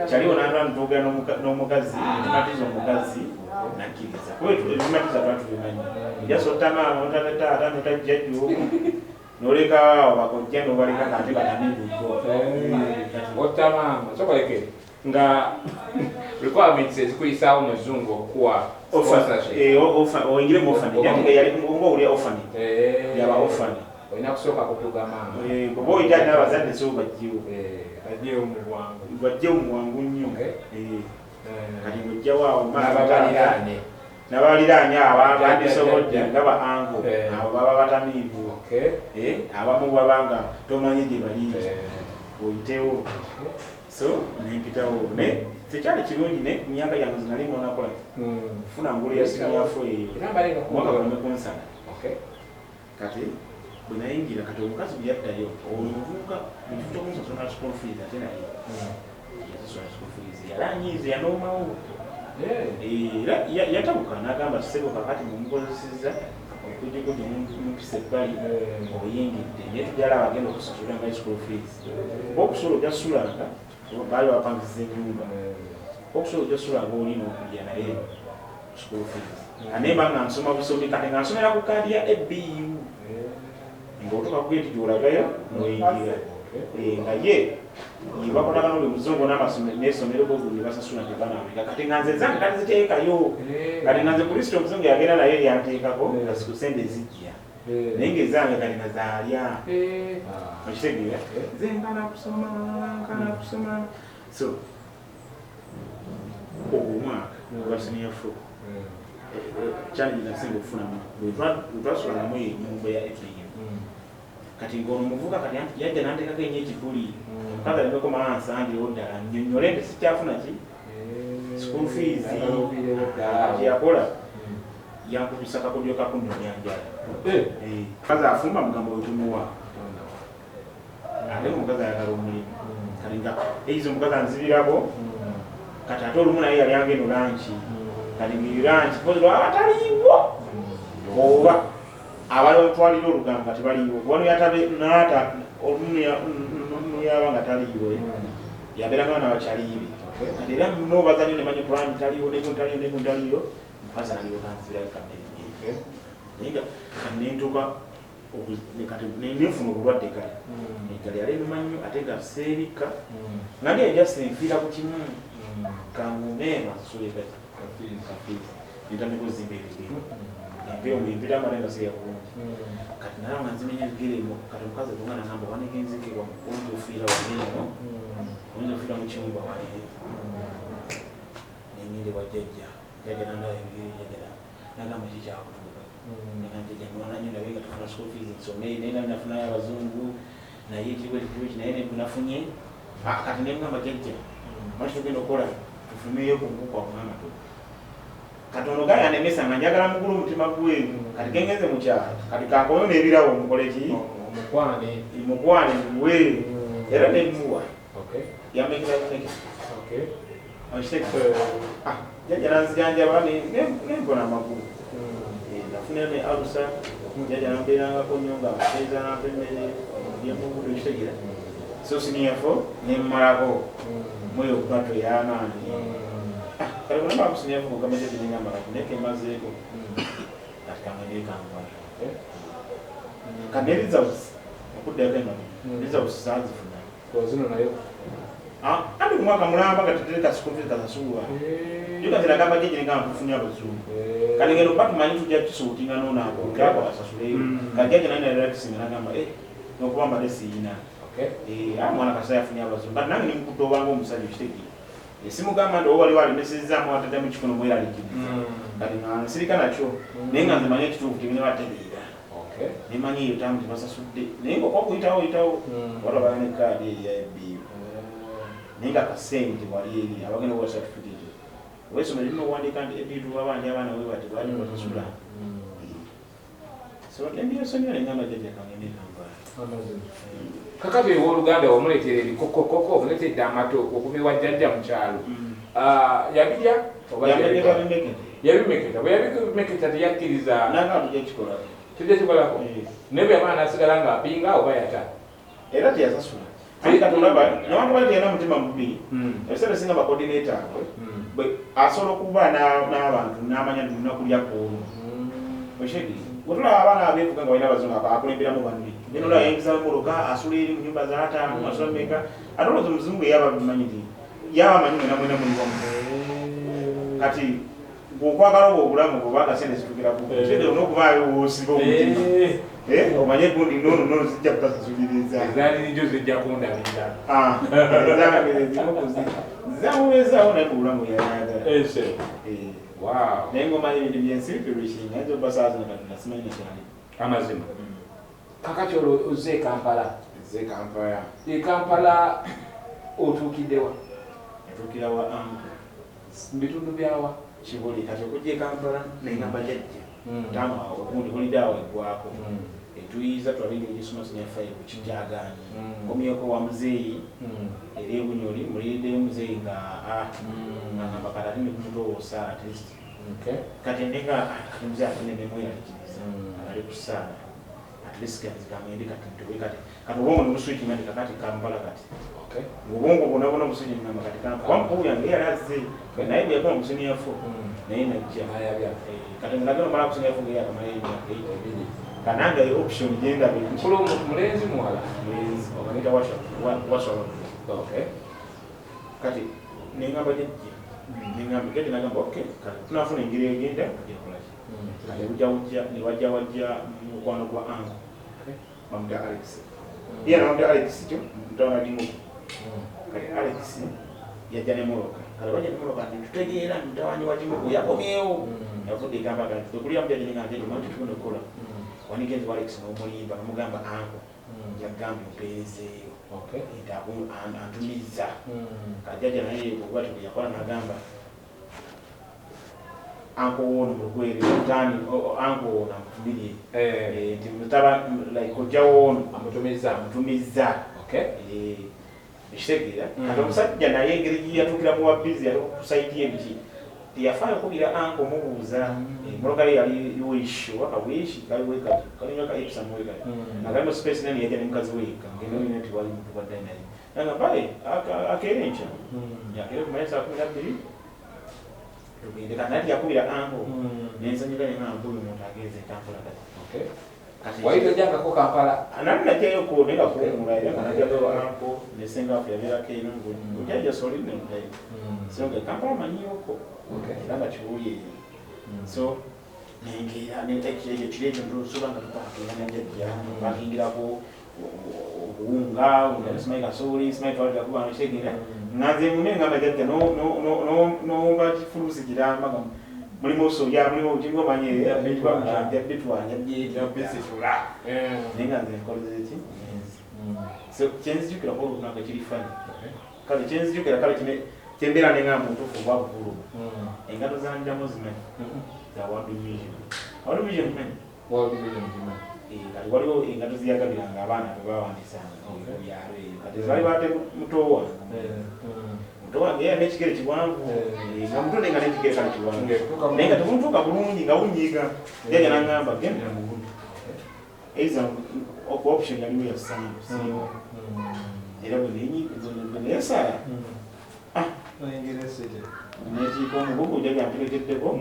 kyaliwo n'atwala nitwogera n'omukazi netumatiza omukazi nakkiriza kuba ebimatiza twatubimanyi ojja sotta maama notata taata notajjajjo noleka awo bakojja nobaleka kate batamibuko otta maama sokoleke nga requirements ezikuyisaawo omuzungu okuwa oyingire mu orphanage ate yali ng'owulira orphanage yaba orphanage olina kusooka kutuga maama bw'oba oyita n'abazadde so bajjewo bajjewo mu bwangu bajjewo mu bwangu nnyo. Kati ng'ojjawo awo n'abaliraanye n'abaliraanye abo abandisobodde nga ba anko abo baba batamiivu abamu baba nga tomanyi gye bali oyitewo. So nempitawo ne tekyali kirungi ne myaka yange nali monakola funa ngulu ya senior 4 eyo mwaka gumu kunsana. Kati bwe nayingira kati omukazi bwe yaddayo omuvubuka mu kifo ky'okunsasula school fees ate naye yasasula school fees yalanyiiza yanoomawo era yatabuka n'agamba ssebo kakati mumukozesezza okujjukujju mupisa ebbali oyingidde naye tujala abagenda okusasula nga school fees oba okusula ojja sulanga baali bapangisiza ennyumba okusula ojja sulanga olina okulya naye school fees anemba nga nsoma busomi kati nga nsomera ku kaadi ya ABU ng'otuuka ku geeti gy'olagayo n'oyingira nga ye bakolagana oli muzungu n'essomero bo ne basasula nti banaameka kati nga nze zange taziteekayo kati nga nze Kristo omuzungu yagenda naye yanteekako nga sente zijja naye ng'ezange kati nga zaalya okitegeera nze nkana kusoma so ogwo omwaka gwa senior 4 challenge nasinga okufunamu bwe twasulangamu ennyumba ya ABU kati ng'ono omuvubuka kati yajja n'anteekako ennyo ekibuli omukazi alemeko mansangirewo ddala nnyonnyole nti sikyafuna ki school fees kati yakola yankubisa kakodyo kakunoonya njala. Mukazi afumba mugambo wetumuwa ate omukazi ayagala omulimu kati nga eizo omukazi anzibirako kati ate olumu naye yali agenda lanki kati lanki pozi lwaba taliiwo oba abali batwalira olugambo kati baliiwo wano yatabe n'ata olumu yaba nga taliiwo yabeeranga n'abakyaliibe kati era n'obaza nnyo ne manyi pulaani taliiwo neguntaliyo neguntaliyo mukazi alyoka anzibirayo kammere naye nga kati nentuuka kati nenfuna obulwadde kale eggala yali eruma nnyo ate nga seerikka nga ndi ejja nfiira ku kimu kangume nsasule kafiizi nentandika ozimba ebigere empewo bwempitamu ate nga sirya bulungi kati naye nga nzimenya ebigere kati omukazi bwonga nagamba wanegenzekebwa oyinza ofiira wali eno oyinza ofiira mu kiyumba wali nengende wa jjajja jjajja nandaba ebigere jjajja nagamba kikyakutuuka jjajja nwana nnyo naye nga tufuna school fees nsome naye nali nafunayo abazungu naye ekiriwo ekiriwo ki naye nafunye kati nemugamba jjajja maki tugenda okukola tufuneyo ku nkuku akumama kati ono gaya anemesa nga njagala mugulu omutima gwe kati gengenze mu kyalo kati kankomeyo n'ebirabo mukole ki mukwane muwe era nemuwa yamekera kumeka jjajja nanzijanjaba nempona amagulu nafunira ne alusa jjajja nambeerangako nnyo nga nfeeza nampa emmere ndyamubudo ekitegeera. So senior 4 nemmalako mweyo battle y'amaanyi. Kale bwe ku senior 4 kugamba jjajja nengamba kati naye kemazeeko, kati kangende Kampala. Kati ne results okuddako emabega, results saazifuna. Zino nayo? Andi mwaka mulamba nga tetereka school fees kasasulwa. Juga nze jjajja nengamba tufunye abazungu. Kati ngeno ba tumanyi tujja kisortinga nonaako kako asasuleyo. Kati jjajja naye narelaxinga nagamba n'okuba mbadde siyina. Mwana kasa yafunye abazungu. Kati nange nimukutobanga omusajja okitegeera. Simugamba nti oba waliwo alemesezaamu ataddemu kikono mweraliikiriza. Kati nga nsirika nakyo naye nga nze manyi ekituufu tebina bategeera. Nemanyi eyo tamu tebasasudde naye nga okuyitawo oyitawo waliwo ne kaadi eya ebbiyo naye nga kasente wali eri abagenda okuwa certificate oba essomero lirina okuwandiika nti ebbiyo tubabanja abaana we bati baali basasula. So nembyesonyiwa nengamba jjajja kangende Kampala. Kakati owooluganda wamuleetera ebikokokoko, omuleetedde amatooke okuva ewa jjajja mu kyalo. Yabirya oba yabimeketa? Bwe yabimeketa teyakkiriza? Nanga tujja kikola. Tujja kikolako, naye bwe yamala nasigala ng'apinga oba yata. Era teyasasula. Ate kati olaba newankubadde teyalina mutima mubi, ebiseera ebisinga bacoordinator abwe bwe asobola okuba n'abantu n'amanya nti mulina kulya kwolwo okitegeera. Bwetulaba abaana abeevuga nga balina abazungu akulemberamu banne genda olaba yayingiza mmotoka asula eri mu nyumba z'ataano asula meka ate olowooza omuzungu yaba bimanyi nti yaba amanyi mwena mwena muli wamu. Kati bw'okwagala obwo obulamu bwobanga sente zitukiraku kitegeera olina okubaayo woosiba omutima. Omanye gundi nono nono zijja kubasasuliriza. Ezalinjo zijja kundabirira. Zamubeezaawo naye mu bulamu yayagala. Wow. Naye ng'omanyi ebintu byensi bipirwikinga ayinza okuba saa zino Katonda simanyi nekyali. Amazima. Kakati olwo ozze e Kampala? Nze Kampala. E Kampala otuukiddewa? Natuukira wa uncle. Mu bitundu byawa? Kibuli. Kati okujja e Kampala nengamba jjajja taamu awo ogundi holiday awo eggwako etuyiza tulabe engeri gisoma senior 5 kikyagaanye. Komyeko wa muzeeyi eri ebunyoli muliriddeyo muzeeyi nga ngamba kati ate ndikumutoowosa at least. Kati nenga kati muzeeyi ate nemweralikiriza ali ku ssaala at least kati kangende kati ntobe kati kati obwongo nebuswitchinga nti kakati Kampala kati obwongo bwona bwona buswitchinga ngamba kati Kampala kuba mukulu yange yali azze naye bwe yakoma mu senior 4 naye najja. Nayabya. Kati nagenda omala ku senior 4 nga yakamalayo emyaka 8 kananga option gyendaba. Mukulu mulenzi muwala? Mulenzi bamuyita Waswa. Kati nengamba jjajja nengamba jjajja nagamba okay kati tunafuna engeri egenda gyakolaki. Kati ujja wujja ne wajja wajja mukwano gwa uncle bamuta Alex ye namuta Alex kyo mutwana Jimuku. Kati Alex yajja ne mmotoka kati wajja ne mmotoka nti tutegeera mutawanyi wa Jimuku yakomyewo yavudde egamba kati tekulya mujjajja nenga jjajja omanyi tetugenda okukola wanigenzi wa Alex n'omulimba nomugamba uncle yagambye ompeerezeeyo nti antumizza. Kajjajja naye bwekuba ti bwe yakola n'agamba uncle woono mulugwere mutani uncle woono amutumirye. Nti mutaba like kojja woono amutumizza. Amutumizza. Ekitegeera kati omusajja naye engeri gye yatuukira mu wa busy yatuuka ku site ye biki teyafaayo okubira uncle mubuuza. Emmotoka ye yali Wish oba ka Wish kaliwe kati kalinga ka Ipsum we kati nga kalimu space nene yajja ne mukazi we yekka ngenda olina nti wali muntu badde naye nagamba bae akeera enkya yakeera kumanya saa 12 tugende. Kati naye teyakubira uncle nensanyuka nenga nkubi omuntu agenze e Kampala kati kati Wali tojjangako Kampala? Nali najjayoko naye nga kuwumula era nga najjagayo uncle ne senga waffe yabeerako eno ng'ojjajja soli nemutayo so nga e Kampala manyiyoko era nga Kibuli eyo so nengeera ekyo kiro ekyo ntusoba nga tupakinga najjajja tupakingirako obuwunga simanyi kasooli simanyi twalirakuba kitegeera nga nze ngumye ngamba jjajja nomba kifulusi kiramba nga mulimu soya mulimu kinga omanye nja bitwala nja bisitula. Naye nga nze nkoleze ki so kyenzijukira kuba olunaku ekiri funny kale kyenzijukira kale kine kyembeera nenga mutuufu oba bukulu engato zanjamu zimanyi za World Vision. World Vision manyi? World Vision kimanyi. Kati waliwo engato ziyagabiranga abaana bwe bawandisanga mu byalo eyo kati zaali bate muto wange muto wange yeye n'ekigere kiwanvu. Nga muto naye nga n'ekigere kale kiwanvu naye nga temutuuka bulungi nga wunyiiga jjajja n'aŋŋamba gendera mu budde eiza oku option yaliwo ya sandals. Era bwe neesala netiika omugugu jjajja mperekeddeko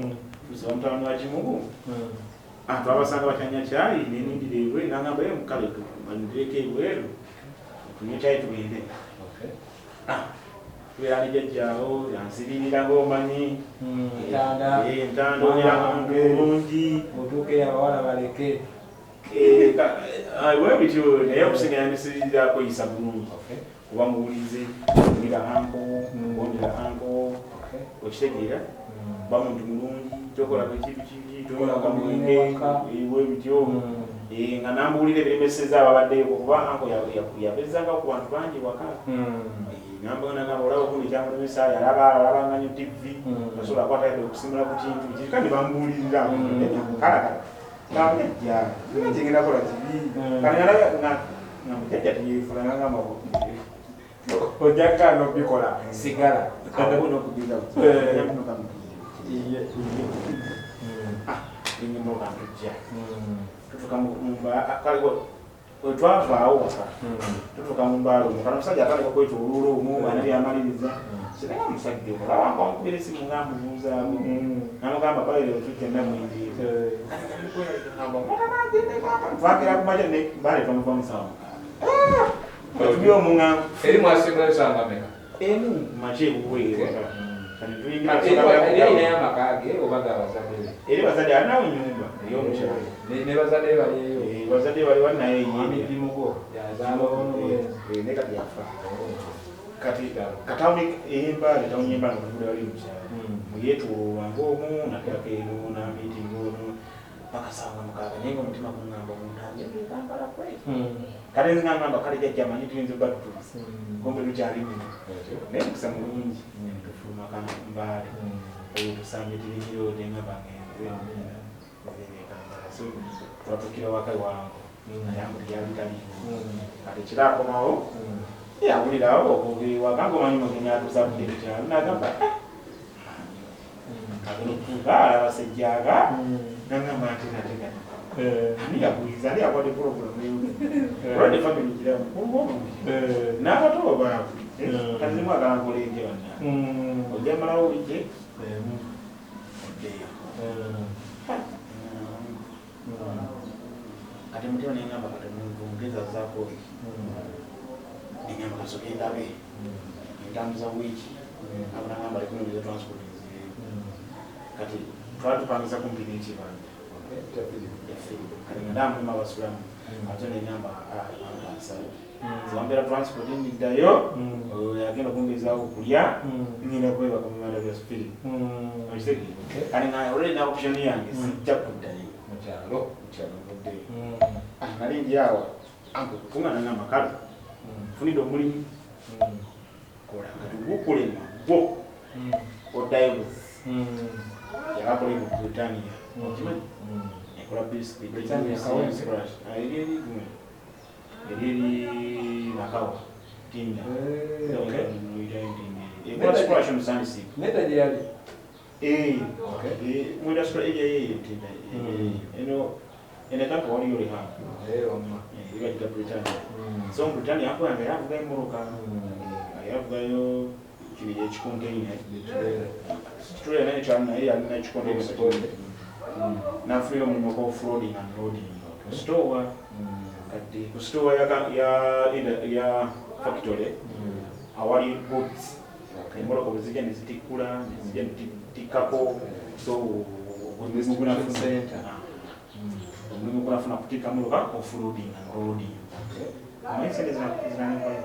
tusiba mutabani wa Kimugu. Twabasanga bakyanya kyayi nenindira ebweru nangamba ye mukale bandireko ebweru tunywe kyayi tugende. Tubeera ne jjajjaawo yansibirira ng'omanyi entanda obeeranga muntu bulungi otuuke abawala baleke bwe bityo naye okusinga yandisibirira kweyisa bulungi kuba muwulize owulira anko wondera anko okitegeera ba muntu mulungi tokola ekintu kibi tokola mwenge bwe bityo nga nambuulira ebiremeseza ababaddeyo kuba anko yabeezanga ku bantu bangi waka. Nambona olaba kundi kyamulemesa yalaba alabanga nnyo TV tasobola kukwata yadde okusimula ku kintu kiki kandi bambuulirira kalakala ngambujjajja nina kyengenda kola kibi kati nga mujjajja teyeefula nagamba ojja kugaana obikola sigala n'okugenda enyuma kantujja tutuuka wetwavaawo waka tutuuka mu mbaala omwo kano omusajja atandika okwetoloola omwo alina byamaliriza singa omusajja omulaba nkamukubira esimu nga mbubuuzaamu namugamba baire otujja namwindiira twagera kumakya ne mbaale twamuva musawa mukaaga tuli omuŋŋango eri mwasingayo sanga meka emu makya ewuwe eri alinayo amaka ge oba gabazadde be? Eri bazadde alinawo ennyumba ey'omukyalo ne bazadde be baliyo bazadde bali wali naye emidimugo yazaala omulenzi ne kati yafa kati katawuni ey'embaale tawuni y'embaale nga wali mukyalo muyeetoloola ng'omu naddako eno n'amiitinga ono paka saawa mukaaga naye nga omutima guŋŋamba omuntu agenda e Kampala kwe kale nze ngamba kale jjajja amanyi tuyinza obba tutuuse kumbe tukyali muno naye mukisa mulungi tufuluma Mbaale olwo tusambye tirinyiro nengamba ngenze nze e Kampala so twatuukira waka wangu naye angu teyali taliiwo kati kira akomawo yawulirawo okwogera ewaka ng'omanyi mugenyi atuusa avudde ku kyalo n'agamba agenda okutuuka alaba Ssejjaaga nangamba nti nate gano ani yakuyiza ani yakwata pulogulamu olwadde family giramu kulwomu n'abato baavu kati zimu agala nkola enje banna ojja malawo wijje oddeyo kati mutima nengamba kati omuntu omugezi azzaako nengamba kasooke ndabe entambuza wiiki abo nangamba alikunyumiza transport nzireyo kati twali tupangisa kumpi n'ekibanja kati nga ndamulima abasulamu ate nengamba ankansala nze transport ndiddayo agenda okumbeezaawo okulya ngenda kwebaka mu bibanda bya spirit okitegeera kati nga already na option yange sijja kuddayo mukyalo mukyalo nvuddeyo nali ndi awo anko kutunga nangamba kale nfunidde omulimu kola kati gukulema gwo oddayo buzi yabakola mu Britannia okimanyi ekola biscuit eri eri eri Nakawa Tinda ekola squash omusandisi neda gye yali mu industrial area yeyo Ntinda eno eno kampa waliyo lihango ibagita Britannia so mu Britannia anko yange yavugayo emmotoka yavugayo ekikonteina kitulera naye kyali naye yalina ekikonteina nafunira omulimu gwa offloading and loading ku store kati ku store ya factory awali goods emmotoka bwe zijja ne zitikkula ne zijja ne zitikkako so omulimu gunafuna kutikka mmotoka offloading and loading omanyi sente zinanenkola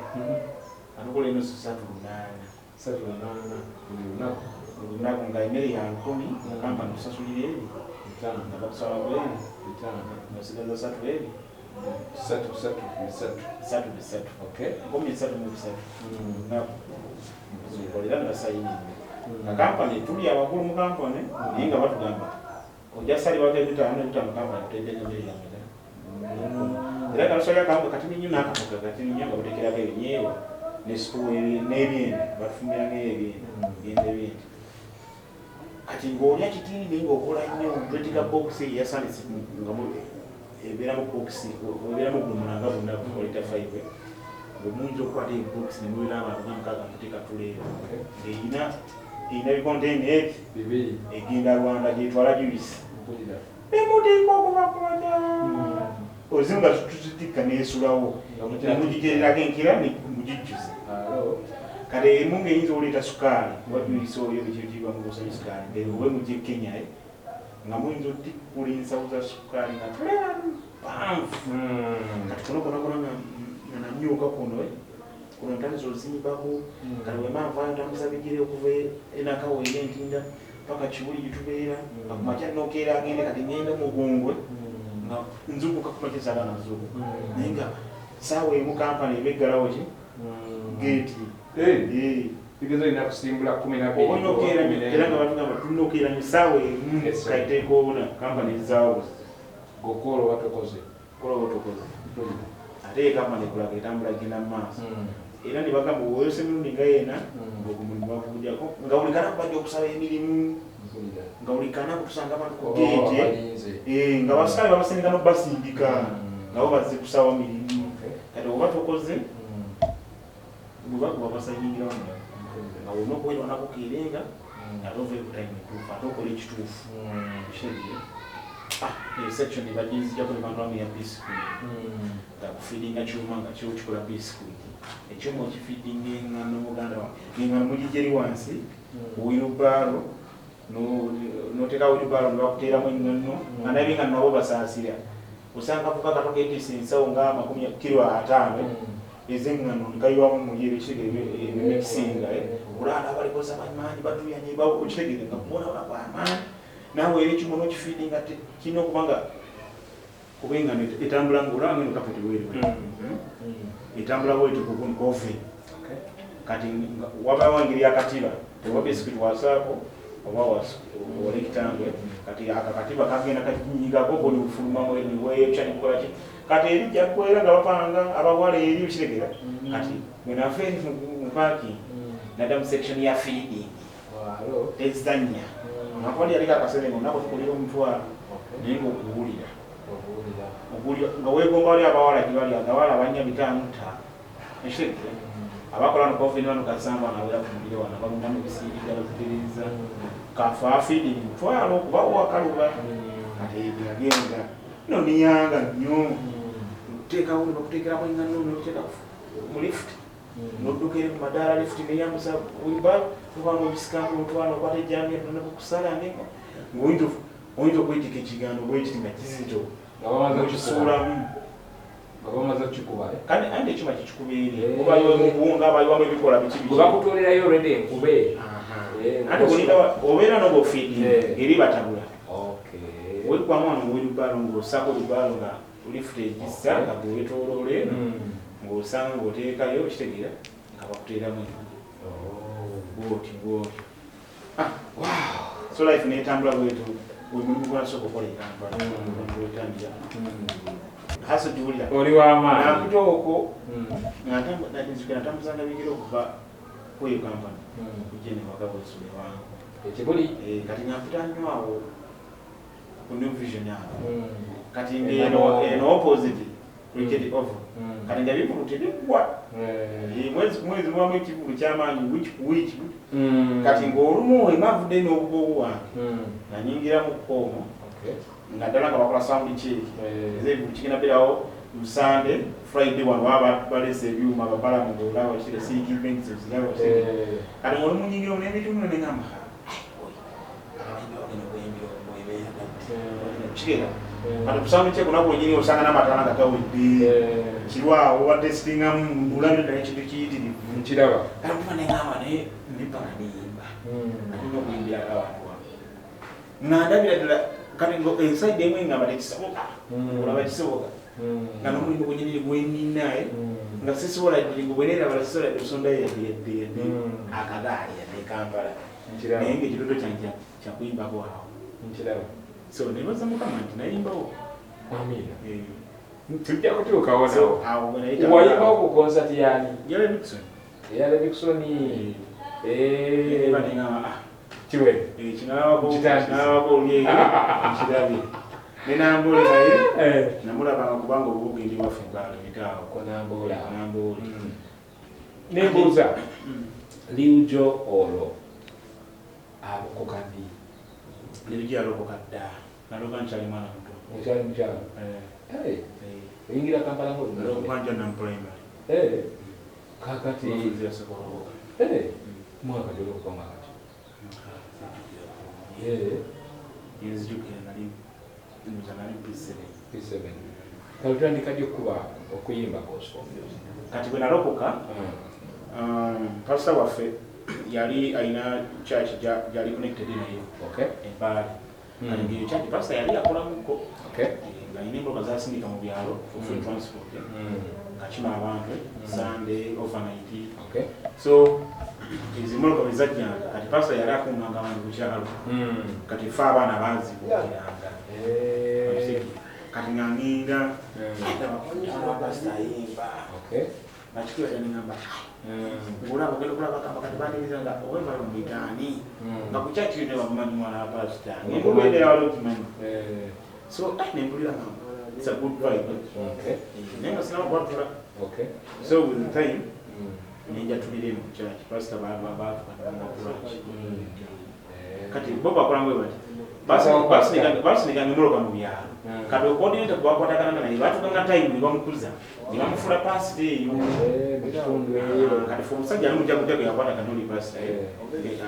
atukola enusu 38 buli lunaku olunaku nga emmere ya 1000 kampani kusasulira eri nga bakusaba bweri 5 nosigaza 3 eri 3 3 3 3 3 3 lunaku zikolera ne basayininga nga kampani tuli abaggulu mu kampani naye nga batugamba ojja salibwako ebitaano ebitaano kampani kuteekera emmere yange era kalusalira akawunga katini nnyo n'akamoga katini nnyo nga buteekerako ebinyeebwa n'ebyenda batufumbiranga ebyenda byenda ebyenda kati ng'olya kitini naye ng'okola nnyo twetika bokisi eyasandise nga ebeeramu bokisi ebeeramu gumulanga bonna olita 5 Omuyinza okukwata ebokisi ne mubeera abantu nga 6 muteeka tuleera. Erina bikonteyina ebi 2 egenda Rwanda gyetwala juice. Nemuteeka okuva ku makya. Ozimu nga tuzitikka n'esulawo. Nemugitererako enkira ne mugijjuza. Kati emu ng'eyinza okuleeta sukaali kuba juice oyo biki bamubuusa sukaali. Oba mujje Kenya nga muyinza otikkula ensawo za sukaali nga tuleera mpanvu. Kati kuno kona kona nga namyuka kuno kuno ntandise ozimbako. Kati bwe mba nvaayo ntambuza bigere okuva e Nakawa eri Entinda paka Kibuli gye tubeera. Nga ku makya nokeera agende kati ngenda Mugungwe nga nzuukuka ku makya saagala nazuukuka. Naye nga ssaawa 1 kampani eba eggalawo ki geeti. Kitegeeza olina kusimbula 12. Oba olina okukeera nnyo era nga batugamba tulina okukeera nnyo ssaawa 1 kayiteeko obuna kampani ezzaawo. Ng'okola oba tokoze. Kola oba tokoze. Ate ye kampani ekulaga etambula genda mu maaso. Era ne bagamba bw'oyose emirundi nga ena ogwo mulimu bakugugyako nga buli kanaku bajja okusaba emirimu nga buli kanaku tusanga abantu ku geeti nga basikaali babasindika n'okubasindika nga bo bazze kusaba mirimu. Kati oba tokoze bwe bakuba basayiningirawo mulala nga olina okwerwanako keerenga ate oveeyo ku time entuufu ate okola ekituufu. Okitegeera? Eyo section ne baginzijjako ne bantwala mu ya biscuit nga kufeedinga kyuma nga kyo kikola biscuit. Ekyuma okifeedinga eŋŋano muganda wange ng'eŋŋano mugijja eri wansi wheelbarrow n'oteeka wheelbarrow ne bakuteeramu eŋŋano nga naye eŋŋano nabo basaasira. Osanga kavuka kato keetiisa ensawo nga 50 kilo ez'eŋŋano ne kayiwamu muli ebyo okitegeera ebimikisinga olaba n'abalikoza bamaanyi batuyanye okitegeera nga kubonabona kwamaanyi naawe era ekyuma n'okifeedinga kirina okuba nga kuba eŋŋano etambula ng'olaba ng'eno kapeti bweri etambula bweti ku oven. Kati wabawo engeri yakatiba oba biscuit wasaako oba rectangle. Kati akakatiba kagenda kanyigako buli bufulumamu niweeyokya nikukola ki. Kati eri jaggwera nga bapanga abawala eri okitegeera. Kati bwe nava eri mu parking nadda mu section ya feeding tezannya nakuba yaliko akasente nga olunaku tukulira 5,000 naye ng'okuwulira nga weegomba wali abawala gye bali agawala banya 5 5 ekitegeera abakola no oven wano kasamba nawera ku muliro wano balundamu ebisiiriga bazitereeza kafa feeding 5,000 kuba wakaluba. Kati ebyo yagenda no niyanga nnyo oteekawo ne bakuteekeramu eŋŋano noteeka mu lift nodduka eri ku madaala lift neyambusa wheelbarrow tubanga obisikamu otwala okwata ejjambiya nekukusala ng'oyinza oyinza okwetika ekigambo bwekiti nga kizito okisuulamu. Nga bamaze okukikuba. Kandi anti ekyuma kikikuba eri obayiwamu obuwunga bayiwamu ebikola biki biki. Bwe bakutolerayo already enkube. Anti olinda obeera n'obwofeeding eri batabula weggwamu wano mu wheelbarrow ng'ossako wheelbarrow nga lift egissa nga gweweetooloola eno ng'osanga ng'oteekayo okitegeera nga bakuteeramu bwoti bwotyo. So life netambula bwetu bwe mulimu gwanasooka okukola e Kampala gwetandira haso giwulira. Oli w'amaanyi. Nampita okwo nga natambuzanga bigere okuva kweyo kampani kujja newaka bwesula ewange. Ekibuli. Kati nga mpita nnyo awo ku New Vision awo. Kati ngeno eno opposite Cricket Oval. Kati nga ebivulu tebiggwa. Mwezi ku mwezi mubamu ekivulu kyamaanyi, week ku week. Kati ng'olumu emavudde n'obugoobu wange nga nyingira mu koomo nga ddala nga bakola sound check ez'ebivulu kigenda beerawo mu Sunday, Friday wano baba baleese ebyuma babalamu ng'olaba kire Silk Events oziraba. Kati ng'olumu nyingira omu n'ebitundu ne ngamba kigera kati ku sound check olunaku lwennyini osanga n'amataala nga gawedde kirwawo batesitingamu olabye ddala ekintu kiyitirivu. Nkiraba. Kati nkuba ne ngamba naye nepaka neyimba alina okuyimbirako abantu wano nga ndabira ddala kati enside emu engamba tekisoboka olaba kisoboka nga n'omulimu gwenyini gwenina nga sisobola dirigo bwenerabala sisobola dde kusondayo yadde yadde yadde akagaali yadde e Kampala naye nga ekirooto kyange kyakuyimbako awo. Nkiraba. So nebaza Mukama nti nayimbawo. Amiina. Tujja kutuukawo nawo. Awo bwe nayita Wayimbawo ku concert yani? Ya Levixone. Eya Levixone. Eba nengamba Kiwedde. Kinalabako Kitandise. kinalabako oli eyo nkirabye. Ne Namboole naye namulabanga kubanga obubugendi waffe Mbale bitaawo. Ko Namboole. Namboole. Nembuuza, Lil Joe olwo alokoka ddi? Lil Joe yalokoka dda. Nalokoka nkyali mwana muto. Okyali mukyalo? Eh. Oyingira Kampala ng'oli Nalokoka nkyali primary. Kakati Yasooka. Mwaka gy'olokoka mwaka ki? Nzijukira nali nza nali P7. P7. Kale otandika ddi okuba okuyimba gospel music? Kati bwe nalokoka, pastor waffe yali alina church gyali connected nayo e Mbale. Kati ng'eyo church pastor yali akolamuko. Ng'alina emmotoka z'asindika mu byalo for free transport. Ng'akima abantu Sunday overnight. So ezo emmotoka bwe zajjanga, kati pastor yali akuumanga abantu ku kyalo. Kati ffe abaana baazibuukiranga. Kati nga ngenda ndaba pastor ayimba. Nakikula ne ngamba, ng'olaba ogenda okulaba bagamba kati baniriza nga owemba bamuyita ani? Nga ku church ne bamumanyi mwana wa pastor. Ng'enkuba endala wali okimanyi. So ne mpulira nga it's a good vibe. Naye nga sinaba kwatula. So with the time, ne njatulira eno ku church. Pastor baatuka ne bamuwa branch. Kati bo bakola bwe bati. Basindikanga emmotoka mu byalo. Kati coordinator gwe bakwatagana naye batuukanga time ne bamukuza ne bamufuula pastor eyo. Mu kitundu eyo. Kati fe omusajja ali mujagujagu gwe yakwatagana oli pastor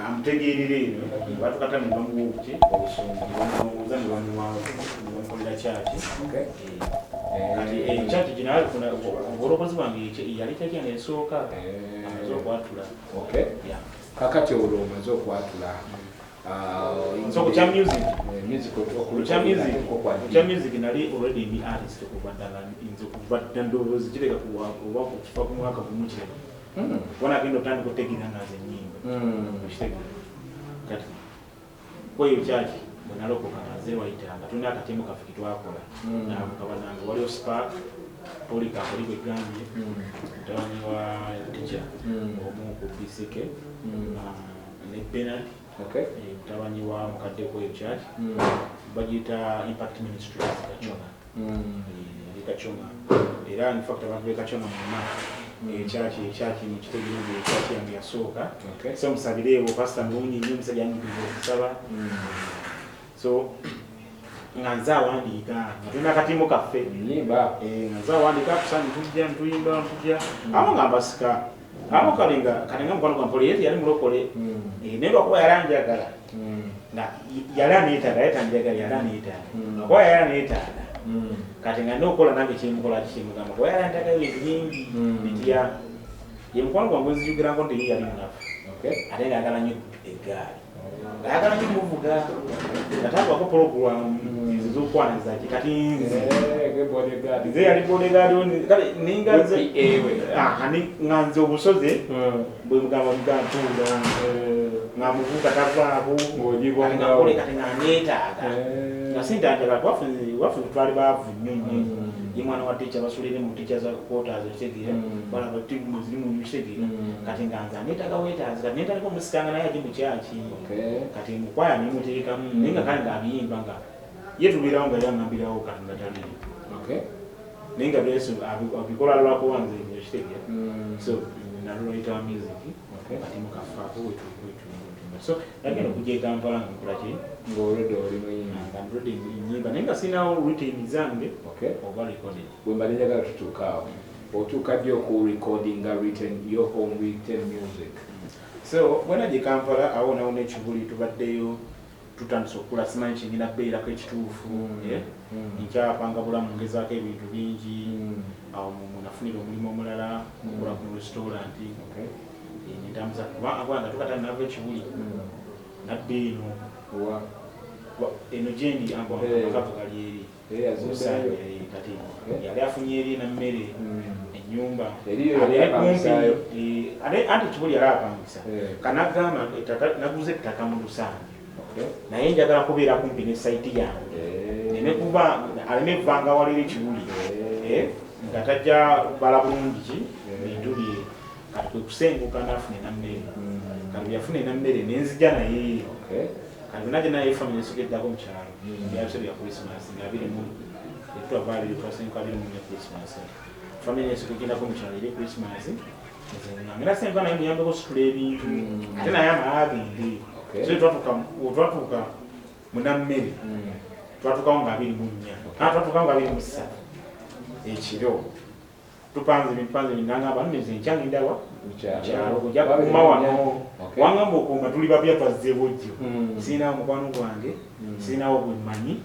amutegeerera eno, batuuka time ne bamuwa obuki Obusumba. Ne bamulongooza ne bamuwa ne bamukolera church. Kati church gye nalifuna obulokozi bwange yali church yange esooka amaze okwatula. Yeah. Kakati olwo omaze okwatula. So ku kya music, Music ku kya music, ku kya music nali already ndi artist kuva ddala, nze kuva dda ndowooza kireka oba kufa ku mwaka gumu kireka. Kuba nagenda otandika okutegeera nga nze nnyimba. Okitegeera. Kati kweyo church bwe nalokoka nga nze wayitanga tulina akatimu kaffe ke twakola. N'avuka bannange waliwo Spark, Polycarp oli gwe gambye, mutabani wa teacher omu ku BCK, ne Bernard, mutabani wa mukadde kweyo church, bagiyita Impact Ministries Kachonga. Eri Kachonga. Era in fact abantu b'e Kachonga mwonna ekyaki mukitegeere nti ekyaki yange yasooka. So musabireewo pastor mulungi nnyo, omusajja anyigiriza okusaba. So nga nze awandiika nga tulina akatimu kaffe. Nnyimba. Nga nze awandiika tusanye tujja ntuyimba ntujja. Awo nga mbasika. Awo kale nga kale nga mukwano gwa Mpole ye yali mulokole. Naye lwakuba yali anjagala. Nga yali aneetaaga, yali tanjagala, yali aneetaaga. Lwakuba yali aneetaaga. Kati nga n'okukola nange kyemukola kyemugamba kuba yali anteekayo ebintu bingi bitya. Ye mukwano gwange nzijukirako nti ye yali munafu. Ate ng'ayagala nnyo eggaali. Ng'ayagala nnyo muvuga. Nga takwako pulogulaamu ezo z'okwaniriza ki kati nze. Bodyguard. Nze yali bodyguard wo kale ninga nze Ewe. Nga nze obusozi bwe mugamba mugamba ntuula. Nga muvuga tavaako. Ng'ogibongawo. Kati nga nkole kati nga neetaaga. Nga sintanjagala waffe twali baavu nnyo nnyo. Ye mwana wa teacher basulire mu teacher za quarters okitegeera. Balaba TV ziri mu kitegeera. Kati nga nze aneetaaga weetaazi kati neetandika omusikanga naye ajje mu kyaki. Kati mu kwaya ne muteekamu naye nga kale ng'abiyimba nga ye tubeerawo nga ye aŋŋambirawo kati nga taliiyo. Naye nga Yesu abikola lwakuba nze okitegeera. So naluluyita music. Kati mukafaako wetu. So nagenda okujja e Kampala nga nkola ki? Ng'olwedde oli muyimbi. Nga already nnyimba naye nga sirinawo written zange oba recorded. Bwe mbadde njagala tutuuke awo. Otuuka ddi okurecordinga written, your own written music? So bwe najja e Kampala awo nawo n'ekibuli tubaddeyo tutandise okukula simanyi kingenda kubeerako ekituufu. Nkyapanga bulamu ngezaako ebintu bingi. Awo nafunira omulimu omulala okukola ku restaurant. Nentambuza kuba nga tukata nava ekibuli nadda eno. Eno gyendi amakavu gali eri. Yazimbayo. Kati yali afunye eri na mmere ennyumba. Eriyo yali apangisaayo. Ate anti kibuli yali apangisa. Kanagamba ettaka naguze ettaka mu Lusangi. Naye njagala kubeera kumpi ne site yange. Neme kuba aleme kuvanga wali eri kibuli. Nga tajja bala bulungi ki bintu bye. Kati kwe kusenguka n'afuna enammere. Kati bwe yafuna enammere ne nzija naye. Kati bwe najja naye family esooka eddako mu kyalo. Byabisebe bya Christmas nga 24, twava 2, twasenguka 24 Christmas. Family yesooka egendako mu kyalo eri Christmas, nze nga ngenda senguka naye muyambeko situla ebintu, ate naye amala agende. So twatuuka munammere, twatuukawo nga 24, twatuukawo nga 23 ekiro. Tupanze ebintu, ebintu, nangamba nno nze nkya ngenda wa? Mukyalo, ojja kukuuma wano. Wangamba okuuma, tuli bapya, twazze bujjo, sirinawo mukwano gwange, sirinawo gwe mmanyi.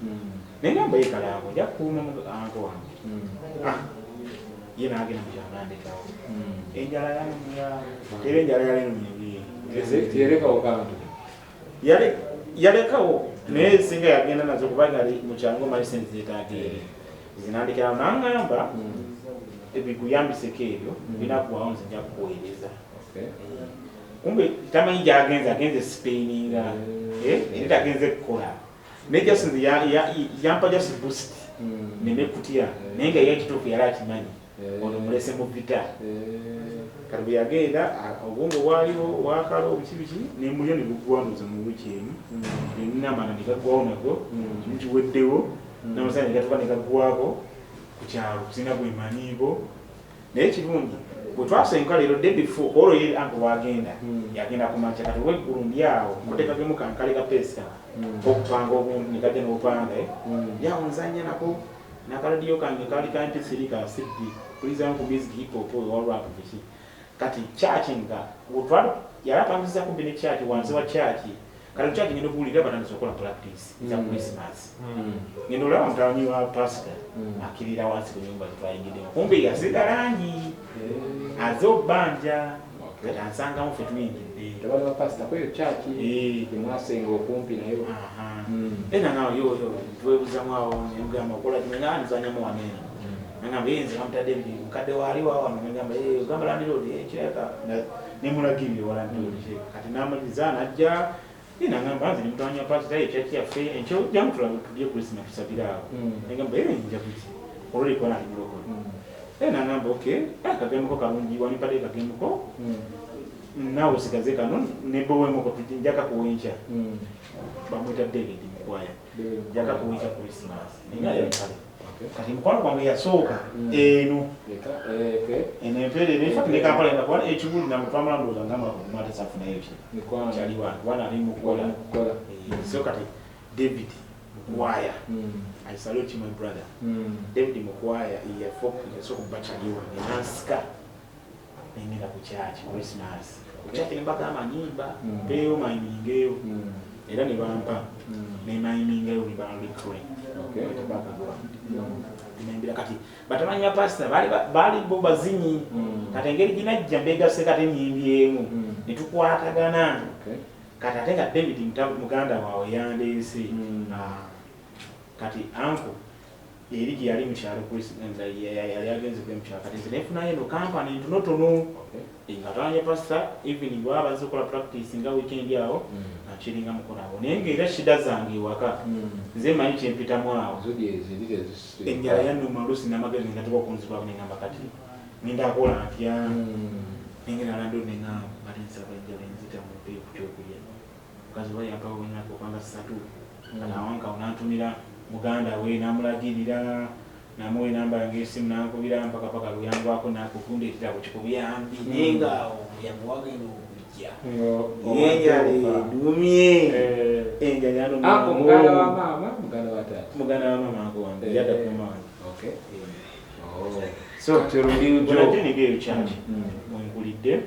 Naye ngamba ye kalango ojja kukuuma uncle wange. Ye n'agenda mu kyalo nandekawo. Enjala yanumya, tera enjala yalinumya. Tiyerekawo kantu? Yalekawo, naye singa yagenda nazo, kubanga ali mu kyalo ngomanyi sente zeetaaga eri zinandikirawo. Nangamba ebikuyambiseko ebyo binakuwawo, nze nja kukuweereza. Kumbe tamanyi gyagenze, agenze Spaininga, era tagenze kukola, naye just nze yampa just boost neme kutya. Naye nga ye ekituufu yali akimanyi, ono mulese mu vita. Kati bwe yagenda, obwongo bwaliwo wakala obuki biki, nemulyo ne buggwawo ndowooza mu wiiki emu, nenamala ne gaggwawo nago, kimu kiweddewo, n'amasanya ne gatuuka ne gaggwako ku kyalo, sirina gwemanyiiko. Naye kirungi bwe twasenguka leero day before, olwo ye uncle wagenda, yagenda ku makya. Kati olweggulu ndi awo kuteekagemu kankale ka peesa okupanga obuntu, ne kajja n'obupanga yawo, nzanya nako nakaladiyo kange kali ka MP3 ka CD, pulizamu ku music, hip hop owa rap biki. Kati church nga wetwali yali apangisiza kumpi ne church, wansi wa church. Kati church ngenda okuwulira batandise okukola practice za Christmas, ngenda olaba mutabani wa pastor akkirira wansi ku nyumba zetwayingiddemu, kumbe yasigalanyi aze obbanja. Kati ansangamu ffe tuyingidde. Mutabani wa pasita kweyo kyaki gemwasenga okumpi nayo? Era nga yoyo twebuzamu awo, nemugamba okola kino, nga nzanyamu wano eno. Nagamba ye nze bamutadde mukadde waali wa wano. Negamba ogamba landlord kirabika nemulagirira wa landlord. Kati namaliriza najja ye nagamba nze ne mutabani wa pasita ye church yaffe enkyo, jangu tulabe tulye Christmas, tusabire awo. Negamba nja kuki olwo kuba nali mulokole. Era nagamba okay, akagemuko kalungi wanimpadde kagemuko, naawe osigaze kano nebowemuko, njaka kuwenkya. Bamwita David Mukwaya, njaka kuwenkya Christmas. Naye kale kati mukwano gwange yasooka eno eno empeerero in fact ne Kampala ena kuba ekibuli nange twamala ndowooza ngamba omu ate safunayo ki kyali wange kuba nali mukukola. So kati David Mukwaya, I salute you my brother David Mukwaya, yasooka okuba kyali wange nansika nengenda ku church Christmas. Ku church nembagamba nyimba mpeeyo mayimingeyo, era ne bampa nemayimingayo libalikre nembira. Kati batamanyi ba pasita baali bo bazinyi. Kati engeri ginajja mbegase, kati nyimbyemu netukwatagana. Kati ate nga David muganda waabwe yandeese. Kati uncle eri gye yali mukyalo yali agenze gwe mukyalo. Kati nze nefunayo eno kampani ntonotono nga tawanya pasita, even bwaba bazze okukola practice nga weekend awo nga nkiringa mukono awo, naye ngaera shida zange ewaka nze mmanyi kyempitamu awo. Enjala yannuma oluusi n'amagezi ngatuka okunzibwako, nengamba kati ngenda kola ntya? Nengenda landlord nengamba bali nsaba enjala enzita, mumpe ku kyokulya. Mukazi we yampawo ennaku okanga 3. Kati awankawo nantumira muganda we namulagirira, namuwa enamba yange esimu, nankubira mpaka paka luyangwako nakukundeetera ku buyambi. Naye nga awo omuyambi wagenda okujja enjala edumye, enjala yanuma. Uncle muganda wa maama, muganda wa taata? Muganda wa mama, uncle wange yadda ku mama wange. So bwenajeniga eyo church mwenkulidde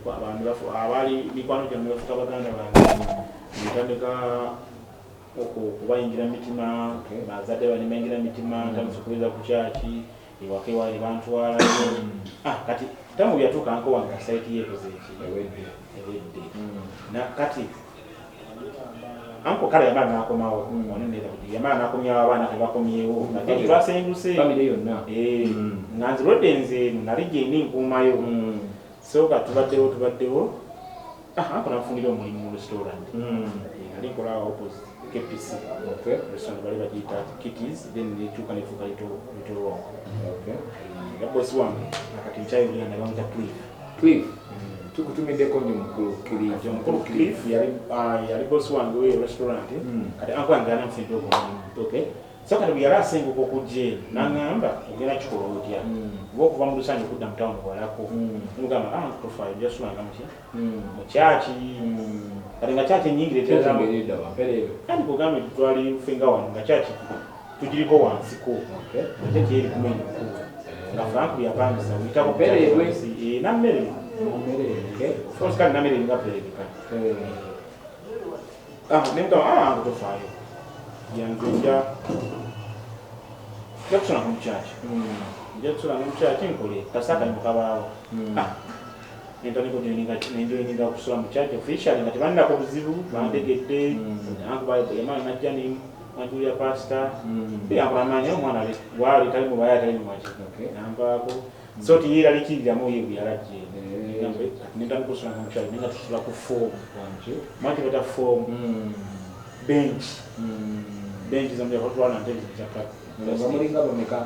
abantu abaali mikwano gyange bafuka baganda bange, ntandika okubayingira mitima, bazadde bane bayingira mitima, ntandisa okubeeza ku church ewaka ewaali ne bantwalayo. Kati tamu byatuuka uncle wange sight yeekoze eki ewedde. Kati uncle kale yamala n'akomawo yamala n'akomyawo abaana tebakomyewo ate twasenguse nga nze lwedde nze nali gyendi nkuumayo. So ka tubaddewo tubaddewo, uncle nanfunira omulimu mu restaurant. Nali nkola opposite KPC restaurant, bali bagiyita Kitties, then nekyuka nefuuka Little Rock. Nga bosi wange akati nkyayogera naye bamuyita Cliff. Cliff. Tukutumiddeko nnyo mukulu Cliff. Mukulu Cliff yali boss wange we restaurant. Kati uncle wange anamufidde omulimu. Okay. So kati bwe yali asenguka okujja eno n'aŋŋamba ogenda kikola otya, oba okuva mu Lusanja okudda mu tawuni walako. Mugamba tofaayo, ojja sulanga muki mu kyaki. Kati nga kyaki ennyingira eteramu kandi kugambe twali ffe nga wano nga kyaki tugiriko wansiko, nga kyaki eri kumenya ekkubo nga Frank bwe yapangisa oyitako Nammere. Of course kati Nammere nga Mpereerwe kati. Nemugamba tofaayo, yanze nja kusulanga mu kyaki, nja kusulanga mu kyaki nkole kasita akalimu kabaawo. Nentandika nenjoininga okusula mu kyaki officially nga tebalinako buzibu, bandegedde. Yamala najja nemwanjulira pasita, yankola amaanyi omwana waali tali mubaya tali mumaki nanvaako, so tiyeralikiriramu ye bwe yalajja eno. Nentandika okusulanga mu kyaki naye nga tusula ku foam, manyi bata foam bench, bench zamujatwala ntebe za Nga mulinga bameka?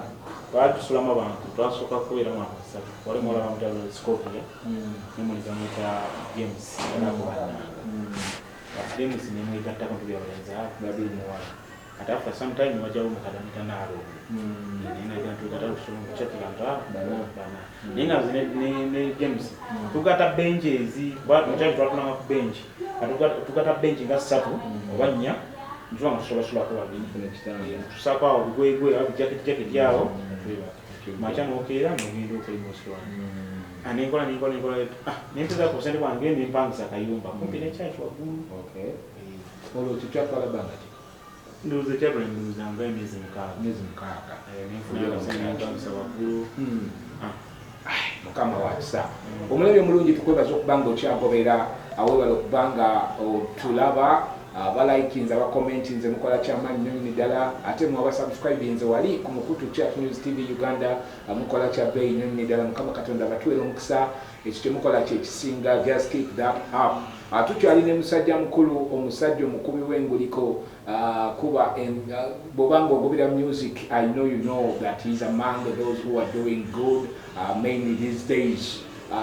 Twali tusulamu abantu, twasooka kubeeramu abantu basatu. Wali muwala bamuyita Scovia nemuliza bamuyita James yalakubananga. James nemwegattako ntubya balenzi abo babiri muwala. Kati after some time wajjawo omukadde amuyita Naalongo, naye nagira ntwegatta tusula mu kyaki bantu abo bana. Naye nga nze ne James tugatta bench ezi mu kyaki, twatulanga ku bench. Kati tugatta bench nga ssatu oba nnya, ntuba nga tusulasulako babiri, tusaako awo bigwegwe awo bijaketi jaketi awo twebaka. Makya nokeera nogenda okulima osula. Nenkola nenkola nenkola, nempeza ku busente bwange nempangisa akayumba kumpi nekyaki waggulu. Olwo kikyatwala bbanga ki? Ndowooza ekyatwala ndowooza nga emyezi 6. Myezi 6. Nenfuna akasente nempangisa waggulu. Mukama wa kisa. Omulabi omulungi, tukwebaza okuba nga okyagoberera, awebala okuba nga otulaba, abalikinze, abakomentinze, mukola kyamaanyi nnyo nnyini ddala. Ate mwe abasubscribinze wali ku mukutu Chat News TV Uganda, mukola kya bbeeyi nnyo nnyini ddala. Mukama Katonda abatuweera omukisa. Ekyo kyemukola kyekisinga, just keep that up. Tukyali ne musajja mukulu, omusajja omukubi w'enguliko, kuba bw'oba nga ogobera music, I know you know that he's among those who are doing good, mainly these days.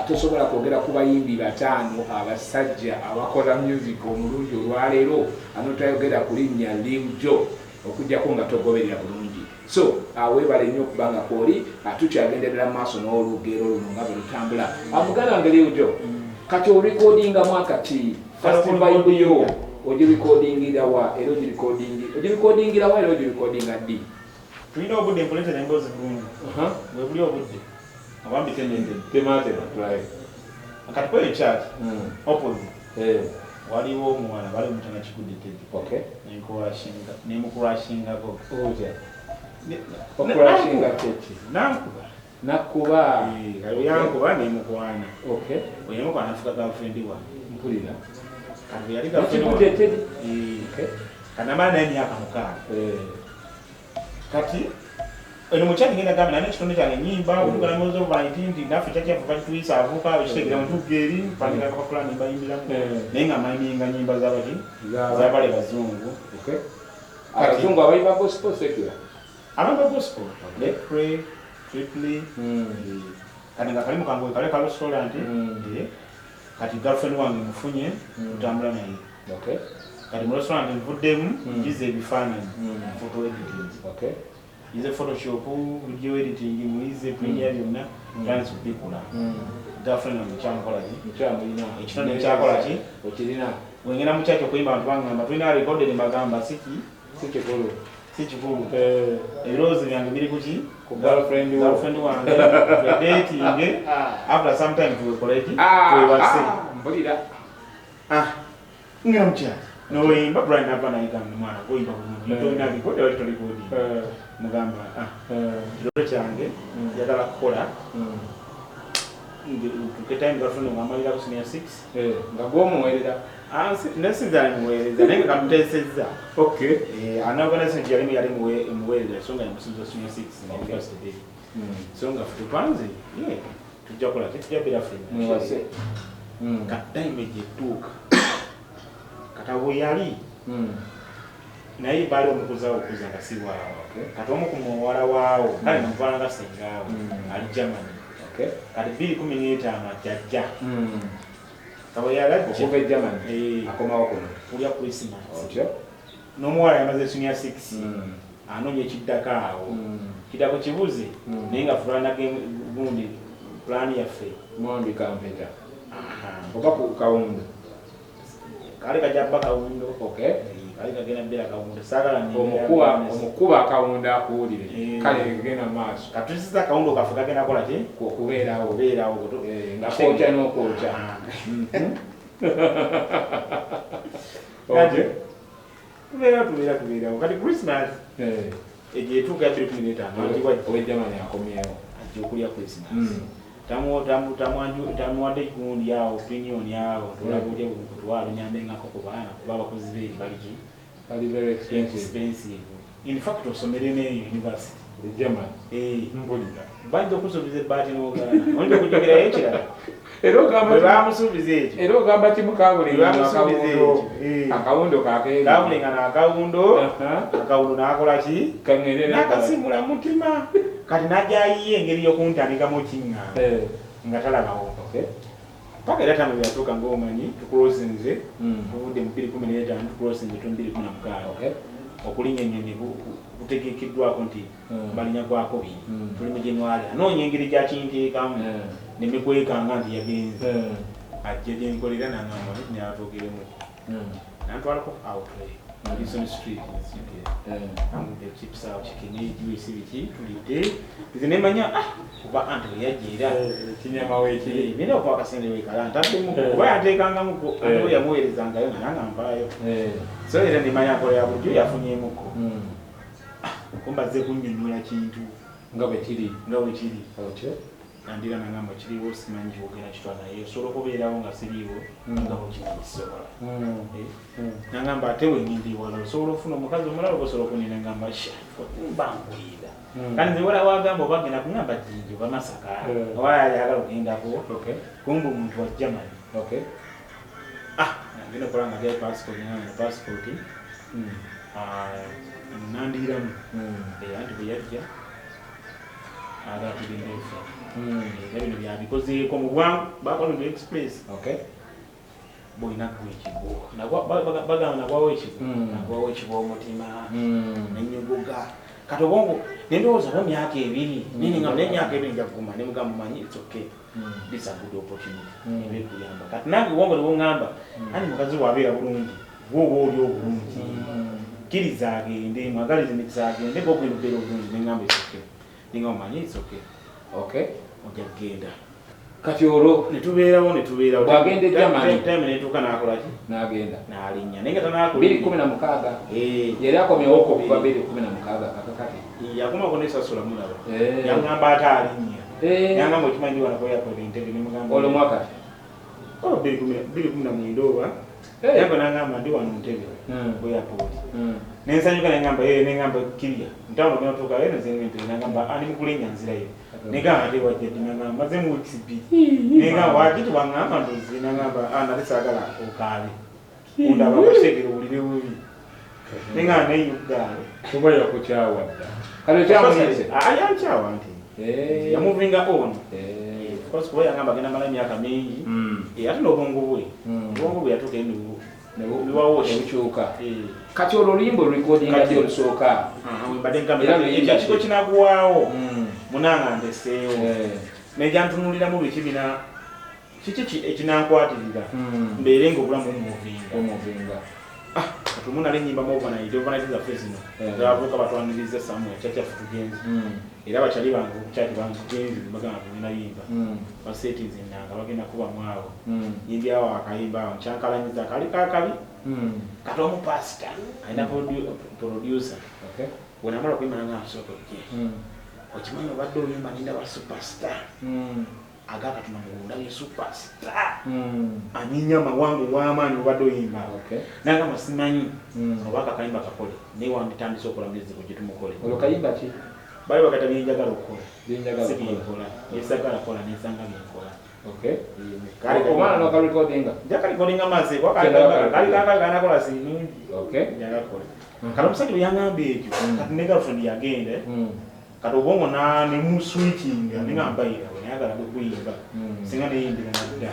Tosobola kwogera ku bayimbi bataano abasajja abakola music omulungi olwaleero anotayogera ku linnya Lil Joe, okuggyako nga togoberera bulungi. So weebale nnyo okuba nga kwoli. Tukyagenderera mu maaso n'olugero luno nga bwe lutambula. Muganda wange Lil Joe, kati orekodinga mwaka ki? First vibe yo ogirekodingira wa era ogirekodingira wa era ogirekodinga ddi? Tulina obudde nkuleetera emboozi bulungi. Bwe buli obudde oba mbitemeeteme? Tematema tulabe. Kati kweyo kyaki opposite waliwo omuwala bali omutana Kigudde Teddy. Nemukurashingako. Otya? Okurashinga kyeki? Nankuba. Nakuba? Kati yankuba nemukwana. Okay. Bwe nafuka girlfriend wange. Mpulira. Kati bwe yali girlfriend Nakigudde wange Teddy. Okay. Kati namala naye emyaka 6. Kati eno mukyali ngenda gamba nane ekitonde kyange nyimba olugalamuzo baiti nti naffe kyakyafu bakituyisa avuka ekitegera mutuuka eri mpandika akapapula nembayimbiramu, naye nga mayiminga nyimba zabaki zabale bazungu. Okay. Abazungu abayimba gospel, secular? Abantu ba gospel, Lecrae, Triply. Kati nga kalimu kange kale ka restaurant. Kati girlfriend wange mufunye, tutambula naye. Kati mu restaurant nvuddemu, njize ebifaananyi, photo editing, nyize Photoshop, video editing, muyize Premiere, byonna tandise okubikola. Girlfriend wange kyamukola ki? Nkyamulina. Ekitonde nkyakola ki? Okirina. Wengenda mu kyaki okuyimba, abantu bangamba tulina recorded, mbagamba siki Si kikulu. Si kikulu. Ebirowoozo byange biri kuki? Ku girlfriend wo. Girlfriend wange dating. After some time tuwekoleki, twebase. Mpulira. Ngenda mu kyaki noyimba, Brian ava nayigamba mwana goyimba bulungi, tolina record wali tolikodi. Mugamba kirooto kyange njagala kukola tuke time girlfriend wange amalira ku senior 6. Nga gwomuweerera? Nesinza muweereza naye nga kamuteesezza. Anaorganization yalimu yali muweereza, so nga yamusinza senior 6 university day. So nga ffe tupanze ye tujja kukola, tujja beera ffenna. Mwewase. Kati time gyetuuka kata bwe yali naye baali omukuza okuza nga si bwawo. Kati omu ku muwala waawo kale namutwala nga sengaawo ali Germany. Kati 2015 ajjajja. Kaba yalajja Okuva e Germany. Akomawo kuno. Kulya Christmas. Otyo. N'omuwala yamaze senior 6. Anoonya ekiddako awo. Kiddako kibuze. Naye nga fulana gundi plan yaffe. Mwambi kampeta. Oba ku kawundo. Kale kajja bba kawundo. Okay. Kale kagenda bbeera kawundo. Saagala ni omukuba akawundo akuwulire. Kale genda maaso. Katusiza akawundo kaffe kagenda kola ki? Okubeerawo. Okubeerawo. Nga kwokya n'okwokya. Kati tubeerawo. Kati Christmas egyo etuuka ya 2015 ow'e Germany akomyewo. Ajja okulya Christmas. Tamuwadde gundi awo, opinion awo, tolaba otya bwekutwala onyambengako ku baana kuba abakozi beeri bali ki? Bali very expensive. Expensive. In fact, osomere ne university. E Germany. Mpulira. Bajja okusuubiza ebbaati n'ogaana. Oyinza okujjukirayo ekirala. Era ogamba Bwe baamusuubiza ekyo. Era ogamba kimu Bwe baamusuubiza ekyo. Akawundo kakeera. Kaabulengana akawundo. Akawundo n'akola ki? Kaŋŋende N'akasimula mutima. Kati n'ajja ayiye engeri y'okuntandikamu kiŋŋamba. Nga talabawo. Paka era tamu yatuuka ng'omanyi tukulosinze. Tuvudde mu 2015 tukulosinze tu 2016. Okulinnya ennyonyi kutegekeddwako nti balinnya gwakubiri. Tuli mu January. Anoonya engeri gy'akinteekamu. Ne mikwekanga nti yagenze. Ajja gye nkolera n'angamba nti nyaatoogeremu. Nantwalako out there. Madison Street nzijukira. Angudde chips awo chicken juice biki tulidde. Nze ne manya kuba anti bwe yajja era kinyama weekiri. Nina okuwa akasente weekala ntaddemu kuba yanteekangamuko ate bwe yamuweerezangayo nga nange ampaayo. So era ne manya nkola ya bulijjo yafunyeemuko. Kumba azze kunnyonnyola kintu nga bwe kiri. Nga bwe kiri. Otyo. Nandira nangamba kiriwo simanyi kyogera kitwa naye osobola okubeerawo nga siriiwo nga bwekimanyi kisobola. Nangamba ate wenyindi wala osobola okufuna omukazi omulala oba osobola okunina ngamba sha mba nkulinda. Kandi nze wala wagamba oba genda kungamba Jinja oba Masaka oba ayagala okugendako. Kumbe omuntu wa Germany. Ngenda okukola nga ajjayo passport, ngamba passport. Nandiiramu. Anti bwe yajja agala tugende efa. Era bino byabikozeeko mu bwangu, bakola mu express. Bw'olina ggwe ekigwo. Bagamba nagwawo ekigwo. Nagwawo ekigwo omutima, nenyogoga. Kati obwongo ne ndowooza oba myaka ebiri. Nini nga n'emyaka ebiri nja kuguma, ne mugamba manyi it's okay. This is a good opportunity. Ebe kuyamba. Kati nange obwongo ne bungamba, ani mukazi bw'abeera bulungi, gwe oba oli obulungi. Kkiriza agende, mwagalize emikisa agende, gwe ogenda obeera obulungi, ne ngamba it's okay. Ne ngamba manyi it's okay. Ojja kugenda. Kati olwo ne tubeerawo. Bw'agenda e Germany. Time n'etuuka n'akola ki? N'agenda. N'alinnya. Naye nga tanaakola. 2016. Yali akomyewo okuva 2016 kakakati. Yakomako n'esasula mulaba. Yangamba ate alinnya. Yangamba okimanyi ndi wano ku airport Entebbe ne mugamba. Olwo mwaka ki? Olwo 2019 oba? Yangamba n'angamba ndi wano Entebbe ku airport. Ne nsanyuka ne ngamba, ne ngamba kirya. Ntawano ogenda otuuka eno nze ngende n'angamba ani mukulinnya nzirayo. Ne ngamba ate wajja ddi n'angamba maze mu weeks bbiri. Ne ngamba waki tebangamba ndozi n'angamba nate saagala okaabe. Ondaba okutegeera owulire bubi. Ne ngamba naye Uganda. Kuba yakukyawa dda. Kale okyamuyise? Yankyawa nti. Yamuvinga on. Of course kuba yangamba agenda mala emyaka mingi. Ate n'obwongo bwe. Obwongo bwe yatuuka eno Nebukyuka. Kati olwo oluyimba olurekodinga ddi olusooka? Mbadde ngamba ekyo ekiko kinaggwaawo. Munanga ndeseewo. Ne gyantunuuliramu biki bina kiki ekinankwatirira. Mbeere ng'obulamu bumuvinga. Kati omunala ennyimba mu overnight, overnight zaffe zino. Abavubuka batwaniriza somewhere, kyaffe tugenze. Era abakyali bange okukyaki bange tugenze, bagamba tugenda yimba. Basetinze ennanga bagenda kubamu awo. Nyimbyawo akayimba awo, nkyankalanyiza akali kaakabi. Kati omu pastor, alina producer. Bwe namala okuyimba nangamba nsooka ojje. Okimanyi obadde oyimba nindaba superstar. Aga Katonda mugunda ye superstar. Anyinya amawanga ow'amaanyi obadde oyimba. Nangamba simanyi oba akakayimba kakole. Naye wanditandise okola music gye tumukole. Olwo kayimba ki? Bali bakata byenjagala okukola. Byenjagala Si okukola. byenkola. Nesagala kola nesanga byenkola. Omwana n'okarekodinga? Njakarekodinga maaso, Kenda kali kanakola si nnungi. Okay. Njagakola. Kati omusajja bwe yangamba ekyo, kati ne girlfriend yagenda. Kati obwongo nemuswitchinga nenga mbayira nayagala kuyimba singa neyimbira nadda.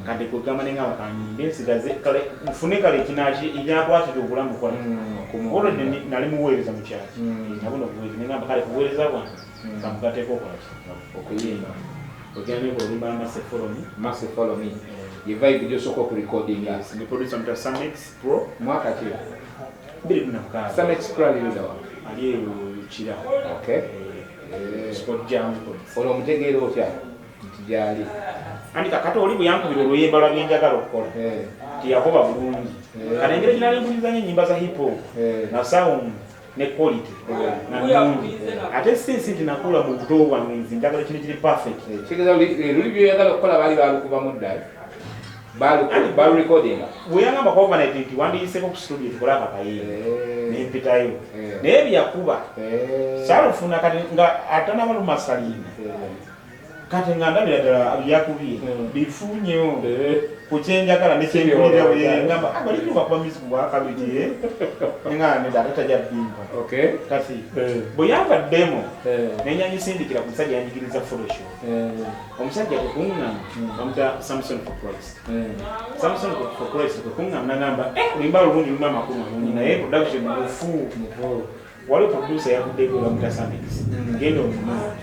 Kati kwegamba nenga bakanyimbe nsigaze kale nfune kale ekinakwatira obulamu kale. Already nali muweereza mu kyaki. Nabona okuweereza nengamba kale kuweereza bwange kamugateeko okolaki okuyimba. Ogenda neko oluyimba Mercy Follow Me. Mercy Follow Me. Ye vibe gy'osooka okurecordinga. Yes, ni producer muta Samex Pro. Mwaka ki? 2016. Samex Pro ali ludda wa? Ali eyo Kira. Okay. Sport Jam Records. Olwo omutegeera otya nti gyali? Andi kakati oli bwe yankubira oluyimba lwa byenjagala okukola teyakuba bulungi. Kati engeri gye nali mpuliriza nnyo ennyimba za hip hop nga sound ne quality nga nnungi. Ate since nti nakula mu buto bwange nze njagala ekintu kiri perfect. Kitegeeza luli byoyagala okukola baali balukubamu dda? Balurecordinga? Bwe yangamba ku overnight nti wandiyiseko ku studio tukole akakayimba nempitayo. Naye bye yakuba saalufuna kati nga atanaba lumasalinga. Kati nga ndabira ddala byakubye bifu nnyo ku kyenjagala ne kyenkulira bwe ngamba bali bakuba music bwakabiri nga nedda ate tajja bimpa. Kati bwe yampa demo nenyangisindikira ku musajja yanjigiriza Photoshop. Omusajja kwe kuŋŋamba bamuta Samson for Christ. Samson for Christ kwe kuŋŋamba nagamba oluyimba lulungi lulimu amakulu malungi naye production mufu. Waliwo producer yavuddeko bamuta Samex. Genda omunoonya.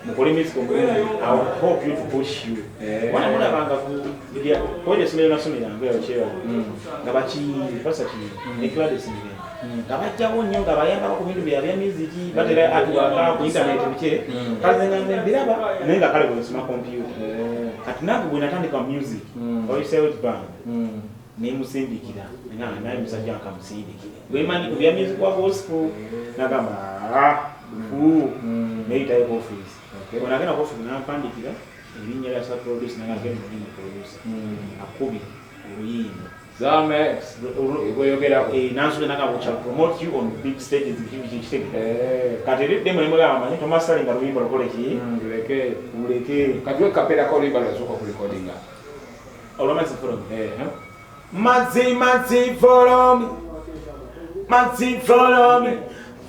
Mukole music omulungi, I will hope you to push you. Wana mulabanga ku video, kwete essomero nasomeranga eyo Kyewalabye. Nga bakiyimbi, Pastor Kiyimbi, ne Gladys Mirembe. Nga bajjawo nnyo nga bayambako ku bintu byabwe bya music, batera atuwaka ku internet biki. Kale nze nga mbiraba, naye nga kale bwe nsoma computer. Kati nange bwe natandika music, oyiseewo ebbanga. Nemusindikira, nga naye musajja nkamusindikire. Bwe manyi ku bya music wa gospel, nagamba fu, neyitayo ku office. Bwe nagenda ku office nampandikira erinnya lya sub producer, nagamba genda omunye producer. Akubye oluyimba. Samex egweyogerako. Nansuubira nagamba we shall promote you on big stages biki biki. Kati eri demo nemugamba manyi tomasalinga luyimba lukole ki? Luleke. Luleke. Kati we kapeerako oluyimba lwasooka okurecordinga. Olwa Mercy Follow Me. Mercy, mercy, follow me. Mercy, follow me.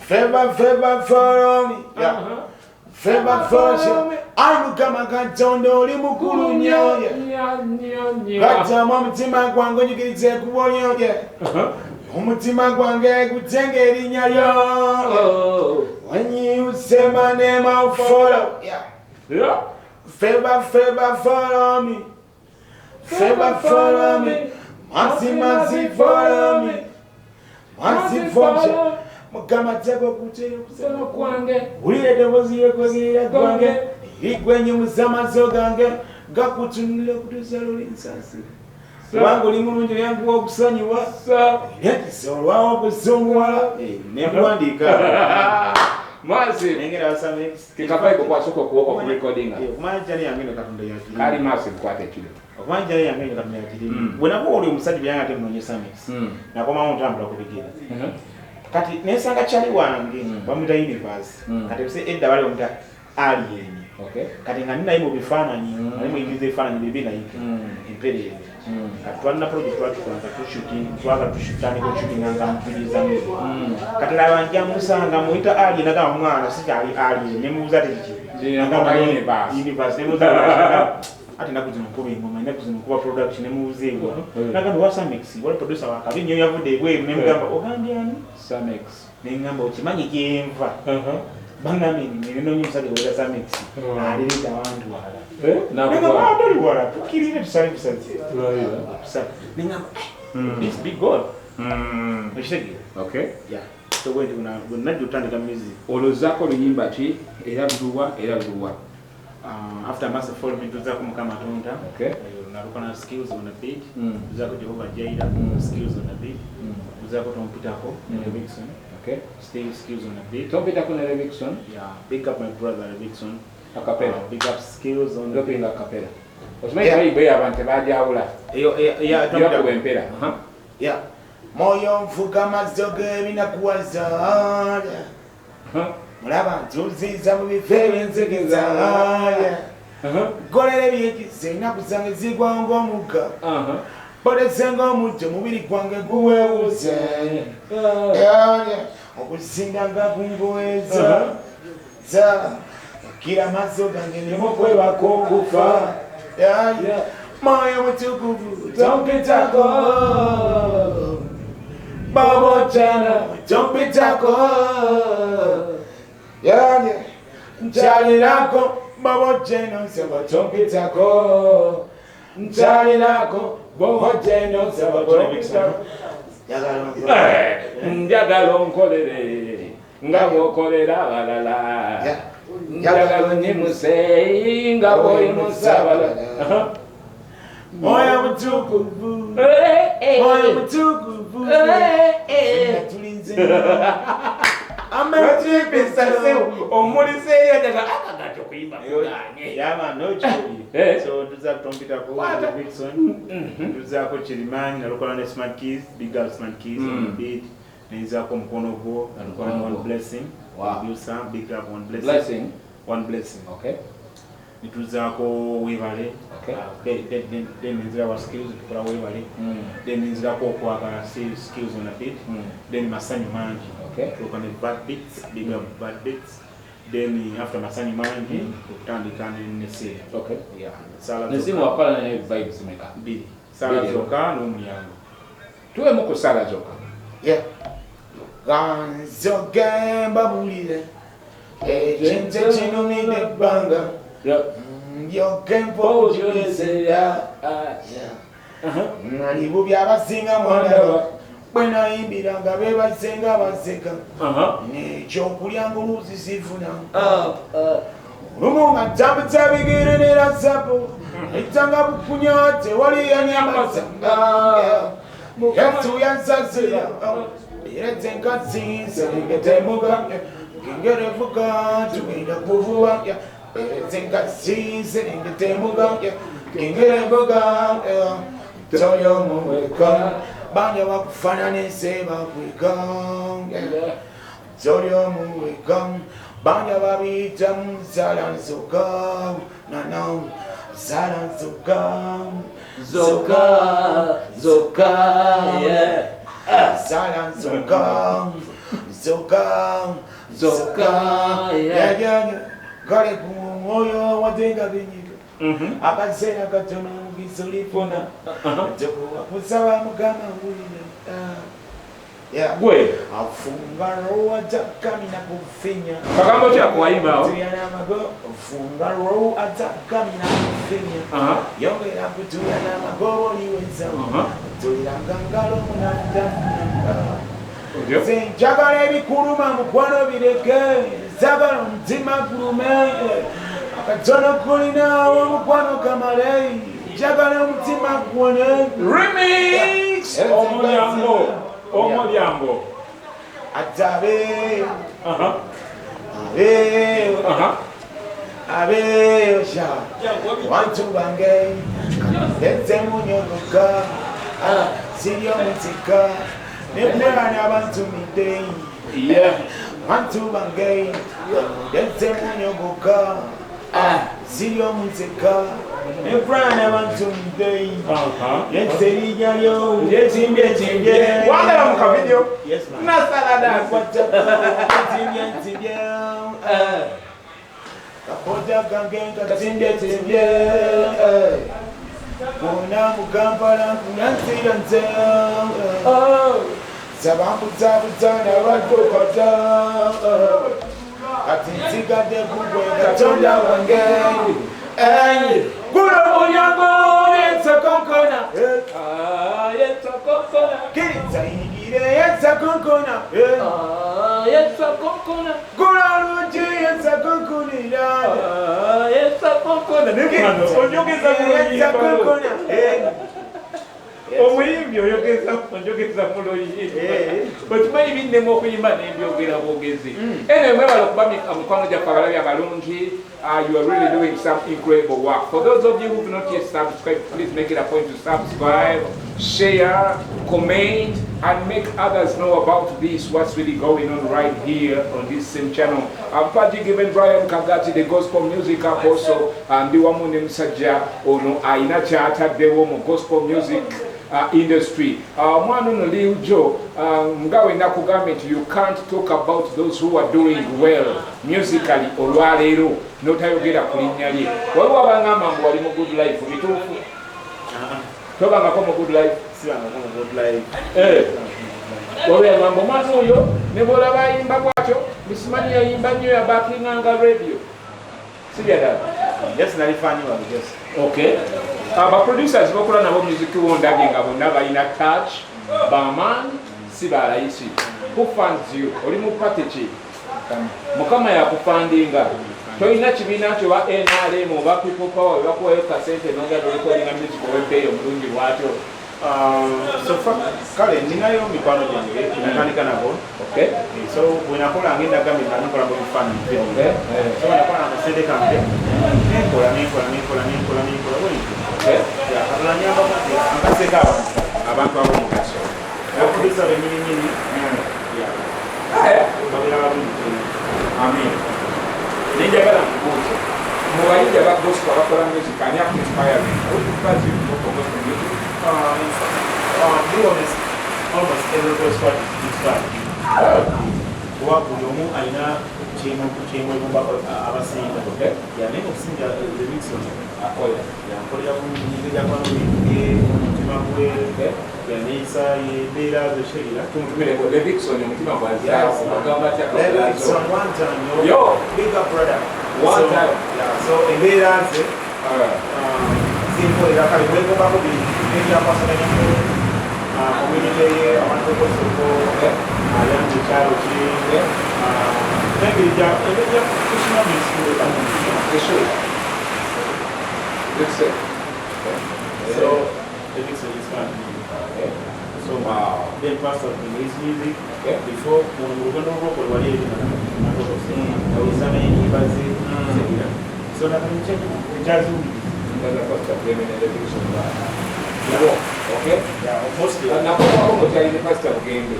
Favor, favor, follow me. Yeah. Favor, follow me. Ayi Mukama Katonda oli mukulu nnyo. Gajjamu omutima gwange onyigirize ekkubo lyo. Omutima gwange gutenga erinnya lyo. When you say my name, I'll follow. Yeah. Favor, favor, follow me. Favor, follow me. Mercy, mercy, follow me. Mercy, follow me. Mukama tego kuteyo kusaba kwange. Wulira eddoboozi ly'okwegayirira gwange. Igwe nyimusa amaaso gange gakutunulira okutuusa luli nsaasira. Kubanga oli mulungi oyanguwa okusonyiwa. Ekisa olwawo okusunguwala. Nemwandiika. Mazi. Nengera Samex. Kikafaiko kwasooka okurecordinga. Okumanya journey yange eno Katonda yakirimu. Kali maaso nkwata ekiro. Okumanya journey yange eno Katonda yakirimu. Bwe nakuwa oli omusajja byanga ate munonye Samex. Nakomawo ntambula ku bigere. Kati nensanga kyali wange bamuyita Universe. Kati bise edda bali bamuyita Alien. Kati nga ndi naye mu bifaananyi, nali muyigiriza ebifaananyi bibi naye empereere. Kati twalina project twatukola nga tushooting, twagala tutandika okushootinga nga mpuliriza music. Kati laba nja musanga muyita Alien, nagamba mwana sikyali Alien, ne mubuuza ati kiki? Nagamba Universe. Universe, ne mubuuza ati ennaku zino nkuba engoma, ennaku zino nkuba production, ne mubuuza ewa. Nagamba wa Samex, wali producer wa kabi nnyo yavudde ebweru, ne mugamba ogambye ani? Samex. Ne ngamba okimanyi gye nva. Bangambye nti nenoonya omusajja owera Samex, alireta wantwala. Nagamba atali wala, tukkirire tusale busazi. Tusale. Ne ngamba this big God. Okitegeera? Okay. Yeah. So bwe nti bwe najja otandika music. Olozzaako luyimba ki era luwa era luwa? After Mercy Follow Me tuzaako Mukama Tonta. Nalukola skills on the beat. Tuzaako Jehovah Jireh, skills on the beat. Tuzaako Tompitako, Levixone. Still skills on the beat. Tompitako ne Levixone? Yeah. Big up my brother Levixone. Acapella. Big up skills on the beat. Acapella. Okimanyi yeah. Bayibe abantu tebajawula. Eyo yeah, Tompitako empera. Yeah. Moyo nfuka amazzo g'ebinakuwaza. Mulaba ntuuziza mu bifo eby'enzikiza. Nkolera ebyekisa ennaku zange zigwawo ng'omugga. Polese ng'omutto omubiri gwange guweewuze. Okusinga nga kungoeza. Nzikiriza kira maaso gange nemukwebako okufa. Mwoyo mutukuvu tompitako, Bobo Jana tompitako, nkyalirako Bobo Jana nsaba tompitako, nkyalirako Bobo Jana nsaba tompitako. Njagala onkolere nga bw'okolera abalala, njagala onyimuse nga bw'oyimusa abalala. Mwoyo mutukuvu, Mwoyo mutukuvu, tulinze. Omuliseeyo njagala akagati okuyimba kuganye. Yama no kikubye. So tuzaako tompitako Vixon, tuzaako Kirimanyi nalukola ne Smart Keys, big up Smart Keys on the beat. Nenzaako Omukono Gwo, nalukola ne One Blessing. Producer, big up One Blessing. Blessing. One Blessing. Okay. Nituzaako Webale. Okay. Then nenzira wa Skills tukola Webale. Then nenzirako Okwagala, Skills on the beat. Then Masanyu Mangi. Okay. Tukola ne Bad Beats, big up Bad Beats. Then after Masanyu Mangi, tutandika ne Neseya. Okay. Yeah. Sala Nezimu wakola ne vibes meka. Bbiri. Sala Zokka n'Omulyango. Tuwemu ku Sala Zokka. Yeah. Ganzoke mbabulire ekintu ekinumidde ebbanga ndyoke mpoojolezera nali bubi abasinga mwandaba bwe nayimbira nga bebasenga baseka nekyokulya ng'oluusi sifuna olumu nga ntambutsa bigere nera sapo etanga bukunya tewali yanyambazanga Yesu yansasira eretse enkasi serengeta embuga ngengere evuga tugenda kuvuba eretse enkasi serengeta embuga ngengere embuga toyomuweka banja bakufananise bakweka toyomuweka banja babiyita sala nsoka nana sala nsoka Zoka, zoka, yeah. Sala zoka, zoka, zoka, yeah, yeah. Kale ku mwoyo watenga binyiga akaseera katono omukisa olifuna kusaba Mukama wulira. Gwe afunga roho atakamina kufinya. Kagambo ki akuwayimbawo? Funga roho atakamina kufinya. Yongera kutuyana amagobo liweza. Tuliranga ngalo munatafuna. Nze njagala ebikuluma mukwano bireke. Njagala omutima gulume. Akatono kulinawo omukwano kamale. Njagala omutima guwone. Remix! Omulyango. Omulyango. Atabe. Abe. Abe sha. Wantu bange. Ndetse munyogoka. Siryo mutika. Nemwana abantu midei. Yeah. Wantu bange. Ndetse munyogoka. Siryo mutika. Nemwana abantu midei. Yetserijalyo. Yetimbye timbye. Wangala mu kavideo. Yes man. Nasala dance. Timbye timbye. Kapoja kange katimbye timbye. Kuna mukampala kunanzira nze. Sabambuzabuza n'abadokota. Kati nsigadde kugwe Katonda wange. Gula omulyango yetsakonkona. Yetsakonkona. Kkiriza yingire yetsakonkona. Yetsakonkona. Gula oluggi yetsakonkonera. Yetsakonkona. Onyogeza mu Yetsakonkona. Omuyimbi oyogeza mu luyimba. Okimanyi binnemu okuyimba n'embyogera bwogezi. Anyway, mwebale okuba mukwano gyaffe abalabi abalungi. You are really doing some incredible work. For those of you who have not yet subscribed, please make it a point to subscribe, share, comment, and make others know about this, what's really going on right here on this same channel. I'm Paji Given Brian Kagati, the gospel music apostle, and the wamu ne musajja ono ayina kyataddewo mu gospel music. Industry. Omwana ono Lil Joe, nga we nakugambye nti you can't talk about those who are doing well musically olwaleero n'otayogera ku linnya lye. Waliwo abangamba mbu wali mu Good Life, bituufu? Tobangako mu Good Life? Sibangako mu Good Life. Olwegamba omwana oyo ne bwolaba ayimba bwatyo, bisimanyi yayimba nnyo, yabakinganga radio, si byadala? Just nali fan wange just. Okay, abaproducers bakola nabo music wo ndabye nga bonna balina touch, bamaanyi, si balayisi. Who funds you? Oli mu party ki? Mukama yakufundinga? Tolina kibiina nti oba NRM oba People Power webakuwayo kasente nonga norecordinga music owebbeeyi omulungi bwatyo? So far, kale ninayo mikwano gyange natandika nabo. So bwe nakola ngenda gambye nga nkola mu bifaananyi video. So bwe nakola akasente kange nenkola, nenkola, nenkola, nenkola, nenkola bwentyo. Yeah, Katonda nyambako nti angaseeko abantu ab'omugaso, abaproducer bennyini nyini. Yeah, babeera balungi. Amin. Nenjagala nkubuuze, mu bayimbi aba gospel abakola music, ani akuinspiring? Who inspires you to go for gospel music? To be honest, almost every gospel artist inspired me. Kuba buli omu alina kyemwegumbako abasinga. Yeah, naye okusinga Levixone. Akola. Yankolera bulungi engeri gyakola bintu bye, omutima gwe, yaneeyisa ye, embeera ze kyerira. Tumutumireko Levixone, omutima gwazaawo ogamba atya? Levixone, one time, yo. Yo. Big up, brother. One So, time. yeah, so embeera ze zinkolera, kale bwegombako bintu ebyakwasaganya mu community ye, abantu b'ekosoko, ayamba ekyalo kye, n'engeri engeri gya kusoma Esure. Let's say. So Levixone inspired me. So then Pastor his music before muno mu lugendo olwokole wali eri natokose awizama enyimba ze zegira, so nakakyaziwuliriza. Ndaga Pastor Clement ne Levixone ba. Okay. Yeah, mostly. Nakolako mukyali ne Pastor Bugembe.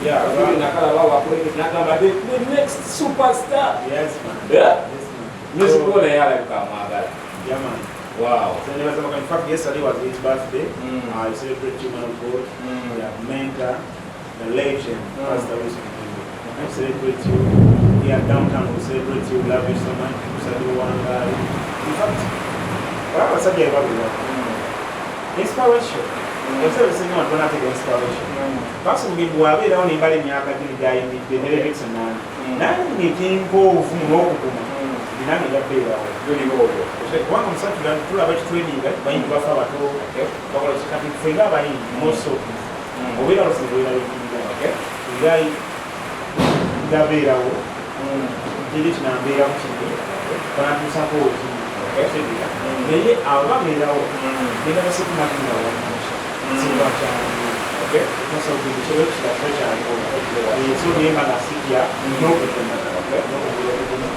Yeah. Nakalaba wakulembeze nagamba the next superstar. Yes, man. Yeah? Yes, man. Music wo naye alabika amwagala. Yeah, man. So never in fact, yesterday was his birthday. I celebrate you, man of God. Yeah, mentor, the legend, Pastor Wilson Bugembe. I celebrate you. Here downtown, we celebrate you. Love you so much. Usadi Wangali. In fact, abasajja bebabeera inspiration. Ebiseera ebisinga abantu banateeka inspiration. Pastor Bugembe bw'abeerawo nembala emyaka gino gyayimiridde ne Levixone nange, nange ekimpa obuvumu n'okuguma nange yabbeerawo. Juliwo olwo. Kubanga omusajja tulaba kitrendinga, bayimbi bafe abato bakola kikati, ffe nga abayimbi moso obeera olusinga Okay. era ndabeerawo teri kinambeeramu kiri banatuusako oki otegeera, naye abo babeerawo genda basekumatinga wamusa simba kyangu so nemba nga sijja n'okuguma n'okugula okuguma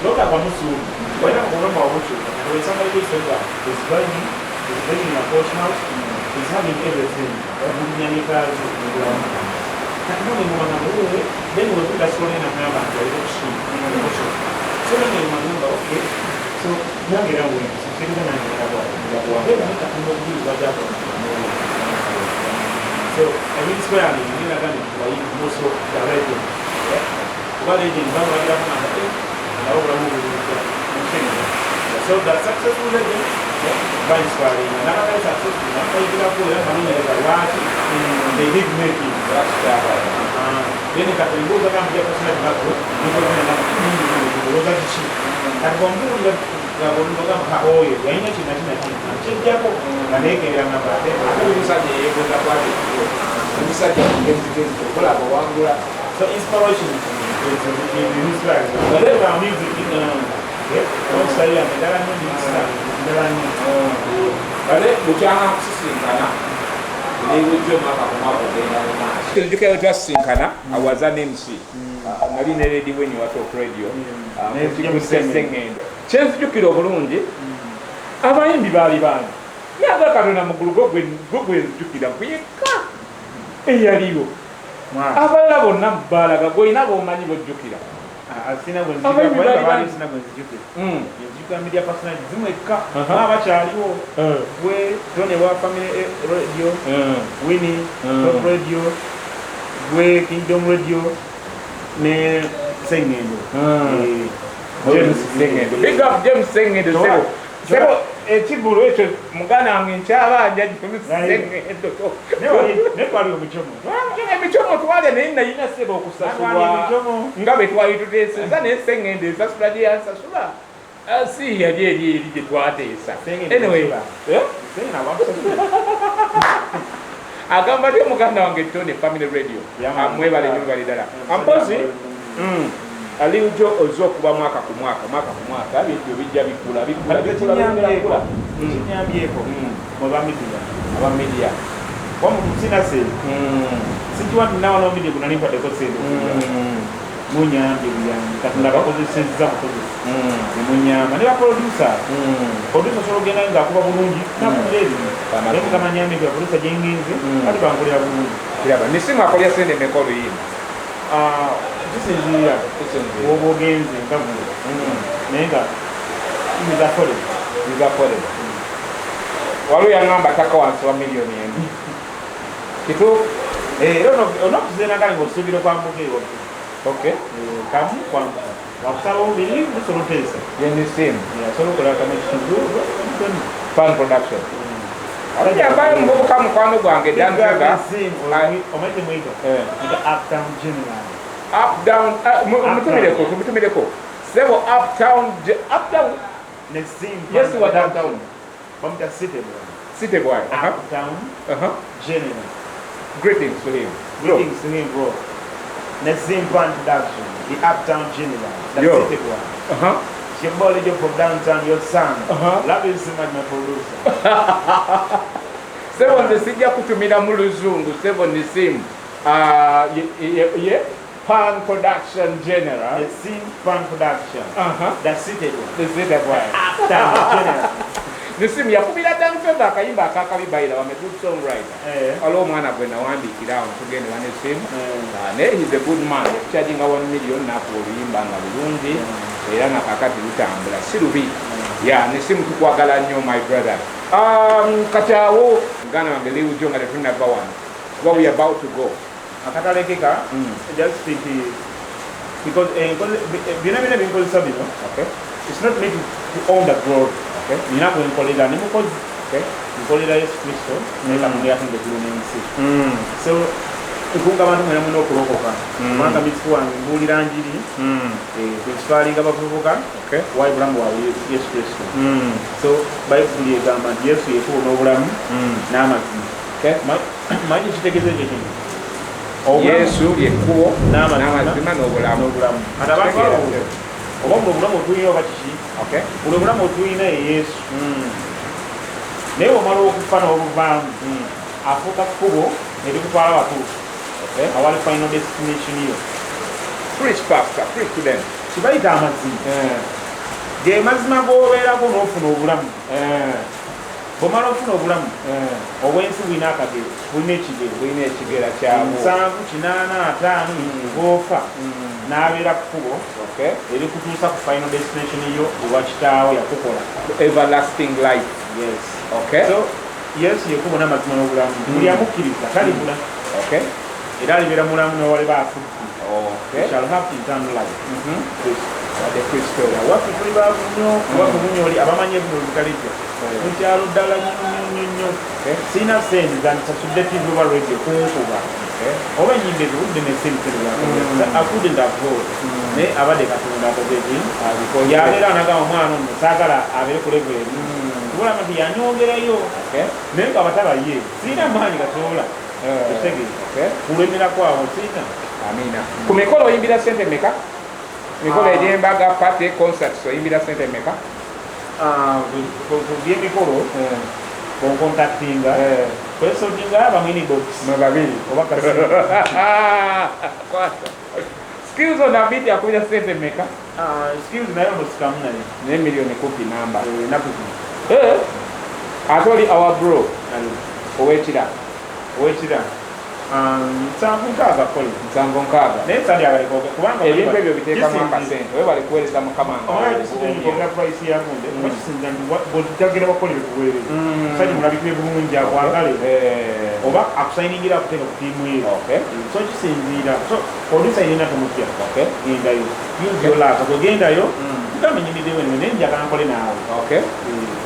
notagwa musuubi olina obulamu bwabukyuka. When somebody gets older, is buying, is building a coach house, is having everything. Obunyamikazi mu bulamu. Kati none mubagamba wewe, then wetuga sole nagamba nti alina okusiima. So nange mubagamba okay. So nange era bwe nti nange era bw'ati. Then naye Katonda obujulizi bw'ajja. So ebinspiring ngenda gambye nti bayimbi also the legend. Kuba legend bamulagirako nga nabo obulamu bulungi. So the successful legend bainspiring. N'abatali successful nabayigirako era banoonyereza lwaki they did make it. Then kati embuuza gamba ja personal background, ndowooza kiki? Kati bw'ombuulira ng'ogamba ha oyo yalina kino na kino na kino kyejjako nga neekeberera ngamba ate Ate oli musajja yeegoza kwati omusajja mugezigezi okola abawangula. So inspiration is inspiring. Whatever music, yeah, style yange ndala nnyo, ndikisa ndala nnyo. Bale bukyanga kusisinkana newejja omwaka ku mwaka ogenda mu maaso. Nzijukira twasisinkana awaza ne MC, nali ne Lady Weni wa Top Radio Sengendo. Kyenzijukira obulungi, abayimbi baali bangi, naye aga Katonda muggulu gwo gwe nzijukira gwe yekka eyaliwo, abalala bonna balaga gwolina bomanyi bojjukira. Sina gwe nzijukira, sina gwe nzijukira. Nzijukira media personality zimwekka abakyaliwo, gwe Tony wa Family Radio, Winnie Top Radio, gwe Kingdom Radio ne Sengendo. James Sengendo, big up James Sengendo. Sebo, sebo, ekigulu ekyo muganda wange nkyabanja James Sengendo. Naye twali omucomo. Emicomo twalya, naye nayina sebo okusasulwa nga bwe twali tuteeseza, naye Sengendo ensasula gye yansasula si yali eri gye twateesa. Anyway, agamba ty muganda wange Tony, Family Radio, mwebale nnyo, mwebale ddala. Ampozi alijo ozze okuba mwaka ku mwaka, mwaka ku mwaka, bintu bijja bikula, bikula, bikula, bikula. Kinyambyeko mweba media. Aba media. Sina sente, sikiwa nti nawa no media gunali mpaddeko sente. Munyambye buyambi, Katonda bakozesezza bukozesa nemunyamba ne baproducer. Producer osobola ogenda ngaakuba bulungi nakulira ebintu, naye Mukama nyambye nti baproducer gyengenze kati bankolera bulungi. Kiraba nisimu akolya sente meka oluyimba? Kisinziira woba ogenze nga gwe, naye nga is affordable. Is affordable. Waliwo yaŋŋamba taka wansi wa 1 million. Kituufu? Era onokuzeena kale ngaosuubira okwambuka ewaffe. Kamu kwambuka wakusaba obubiri musobola oteesa. Yenisimu. Asobola okola kamu ekitundu. Fan production ambayo muvubuka mukwano gwange Dan Vega. Omanyi temwega Uptown General. Up down, mutumireko, tumutumireko sebo Uptown, Uptown. Nesim. Yes, wa downtown. Bamuta City Boy. City Boy. Uptown General. Greetings to him. Greetings to him, bro. Nesim Pan Production, the Uptown General, the Yo. City Boy. It's your boy Joe from downtown, your son. Love you so much, my producer. Sebo, nze sijja kutumira mu luzungu. Sebo Nisim, ye Pan Production General. Nesim Pan Production, the City Boy. The City Boy. Uptown General. Nisim yakubira Dan Feva akayimba akakabi. Bayira wame good songwriter. Waliwo omwana gwe nawandiikira awo ntugende wa Nisim. Naye he's a good man, yakucharginga 1 million nakuwa oluyimba nga lulungi, era nakakati lutambula si lubi. Ya Nisimu, tukwagala nnyo, my brother. Kati awo muganda wange Liujo, nga tetunava wano kuba we are about to go. Akatalekeka, just nti because byonna byonna binkozesa bino, it's not me to own the glory. Nina kwenkolera ne mukozi. Nkolera Yesu Kristo, naye Katonda yatonda eggulu n'ensi. So nkunga abantu mwena mulina okulokoka, kubanga misifu wange mbuulira njiri, kwekitwalinga bavubuka wayi bulamu bwabwe Yesu Kristo. So Bayibuli egamba nti Yesu yekubo n'obulamu n'amazima. Manyi kitegeeza ekyo kino. Yesu lyekkubo N'amazima. N'amazima n'obulamu. N'obulamu. Kati abantu balowooza oba buno obulamu otulina oba kiki. Buno obulamu otulina ye Yesu, naye omala okufa n'obuvaamu, afuuka kkubo nerikutwala watuufu awali final destination yo. Preach, pastor, preach to them. Kibayita amazima, ge mazima g'obeerako n'ofuna obulamu. Bw'omala ofuna obulamu obw'ensi, bulina akagero, bulina ekigero. Bulina ekigera kyabwo. 70, 80, 50, ng'ofa, n'abeera kkubo erikutuusa ku final destination yo olwa kitaawo yakukola. Everlasting life. Yes. Okay. So Yesu yekubo n'amazima n'obulamu. Buli amukkiriza talibula, era alibeera mulamu newaliba afudde. Shall have eternal life. Wadde Kristo. Waffe tuli baavu nnyo, waffe Bunyoli, abamanyi ebuno Butalijja, mukyalo ddala nnyo nnyo nnyo. Sirina sente zandisasudde TV oba radio kunkuba oba ennyimba ezo budde nesente. I couldn't afford, naye abadde Katonda akoze eki, yabeera anagamba omwana ono saagala abeere ku level emu, kubulama nti yanyongerayo, naye nga abataba ye sirina maanyi gasobola okitegeera kulemerako awo sirina. Amina. Ku mikolo oyimbira sente meka? Mikolo egy'embaga, party, concerts, oyimbira sente meka? Ku byemikolo boncontactinga kwesotinga abamu inbox. Mwe babiri. Oba kasi. Kwata. Skills on abiti akubira sente meka? Skills naye musikamu naye. Ne miliyoni kupi namba. Enaku zino. Ate oli our bro owekira. Owekira. 760 kole. 76. Naye sandyagaleka kubanga Ebintu ebyo biteekamu akasente, webale kuweereza Mukama. Nga price ya gundi oba kisinza nti bw'otagenda bakolere kuweereza, musajja mulabikire bulungi, akwagale, oba akusayiningira akuteeka ku tiimu ye. So kisinziira, so producer yenna tomutya. Gendayo, use your luck. Bwegendayo, gambe nyimiddewo eno, naye njagala nkole naawe. Fe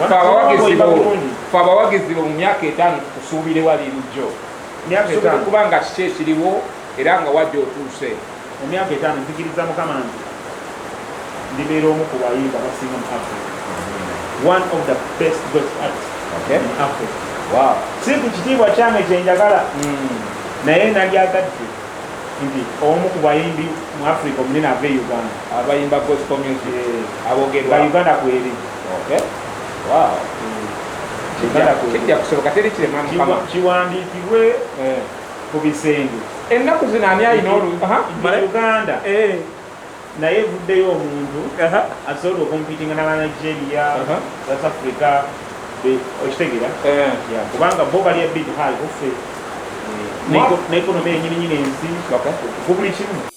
abawagizi bo, fe abawagizi bo, mu myaka 5 tukusuubire wali lujjo? Myaka Tusuubire 5. Kuba nga kiki ekiriwo era nga wajja otuuse? Mu myaka 5 nzikiriza Mukama nti ndibeera omu ku bayimba abasinga mu Africa, one of the best gospel artists in Africa. Si ku kitiibwa kyange kyenjagala, naye nalyagadde nti omu ku bayimbi mu Africa omunene ava e Uganda. Abayimba gospel music Nga abogerwa. Uganda kweri. Uganda kweri. Kijja kusoboka, teri kirema Mukama. Kiwandiikibwe ku bisenge. Ennaku zino ani alina olu Aha, Nti male. Uganda naye evuddeyo omuntu asobola okompitinga n'aba Nigeria, South Africa, okitegeera? Yeah, kubanga bo bali a bit high kuffe n'economy yenyini nyini ensi ku buli kimu.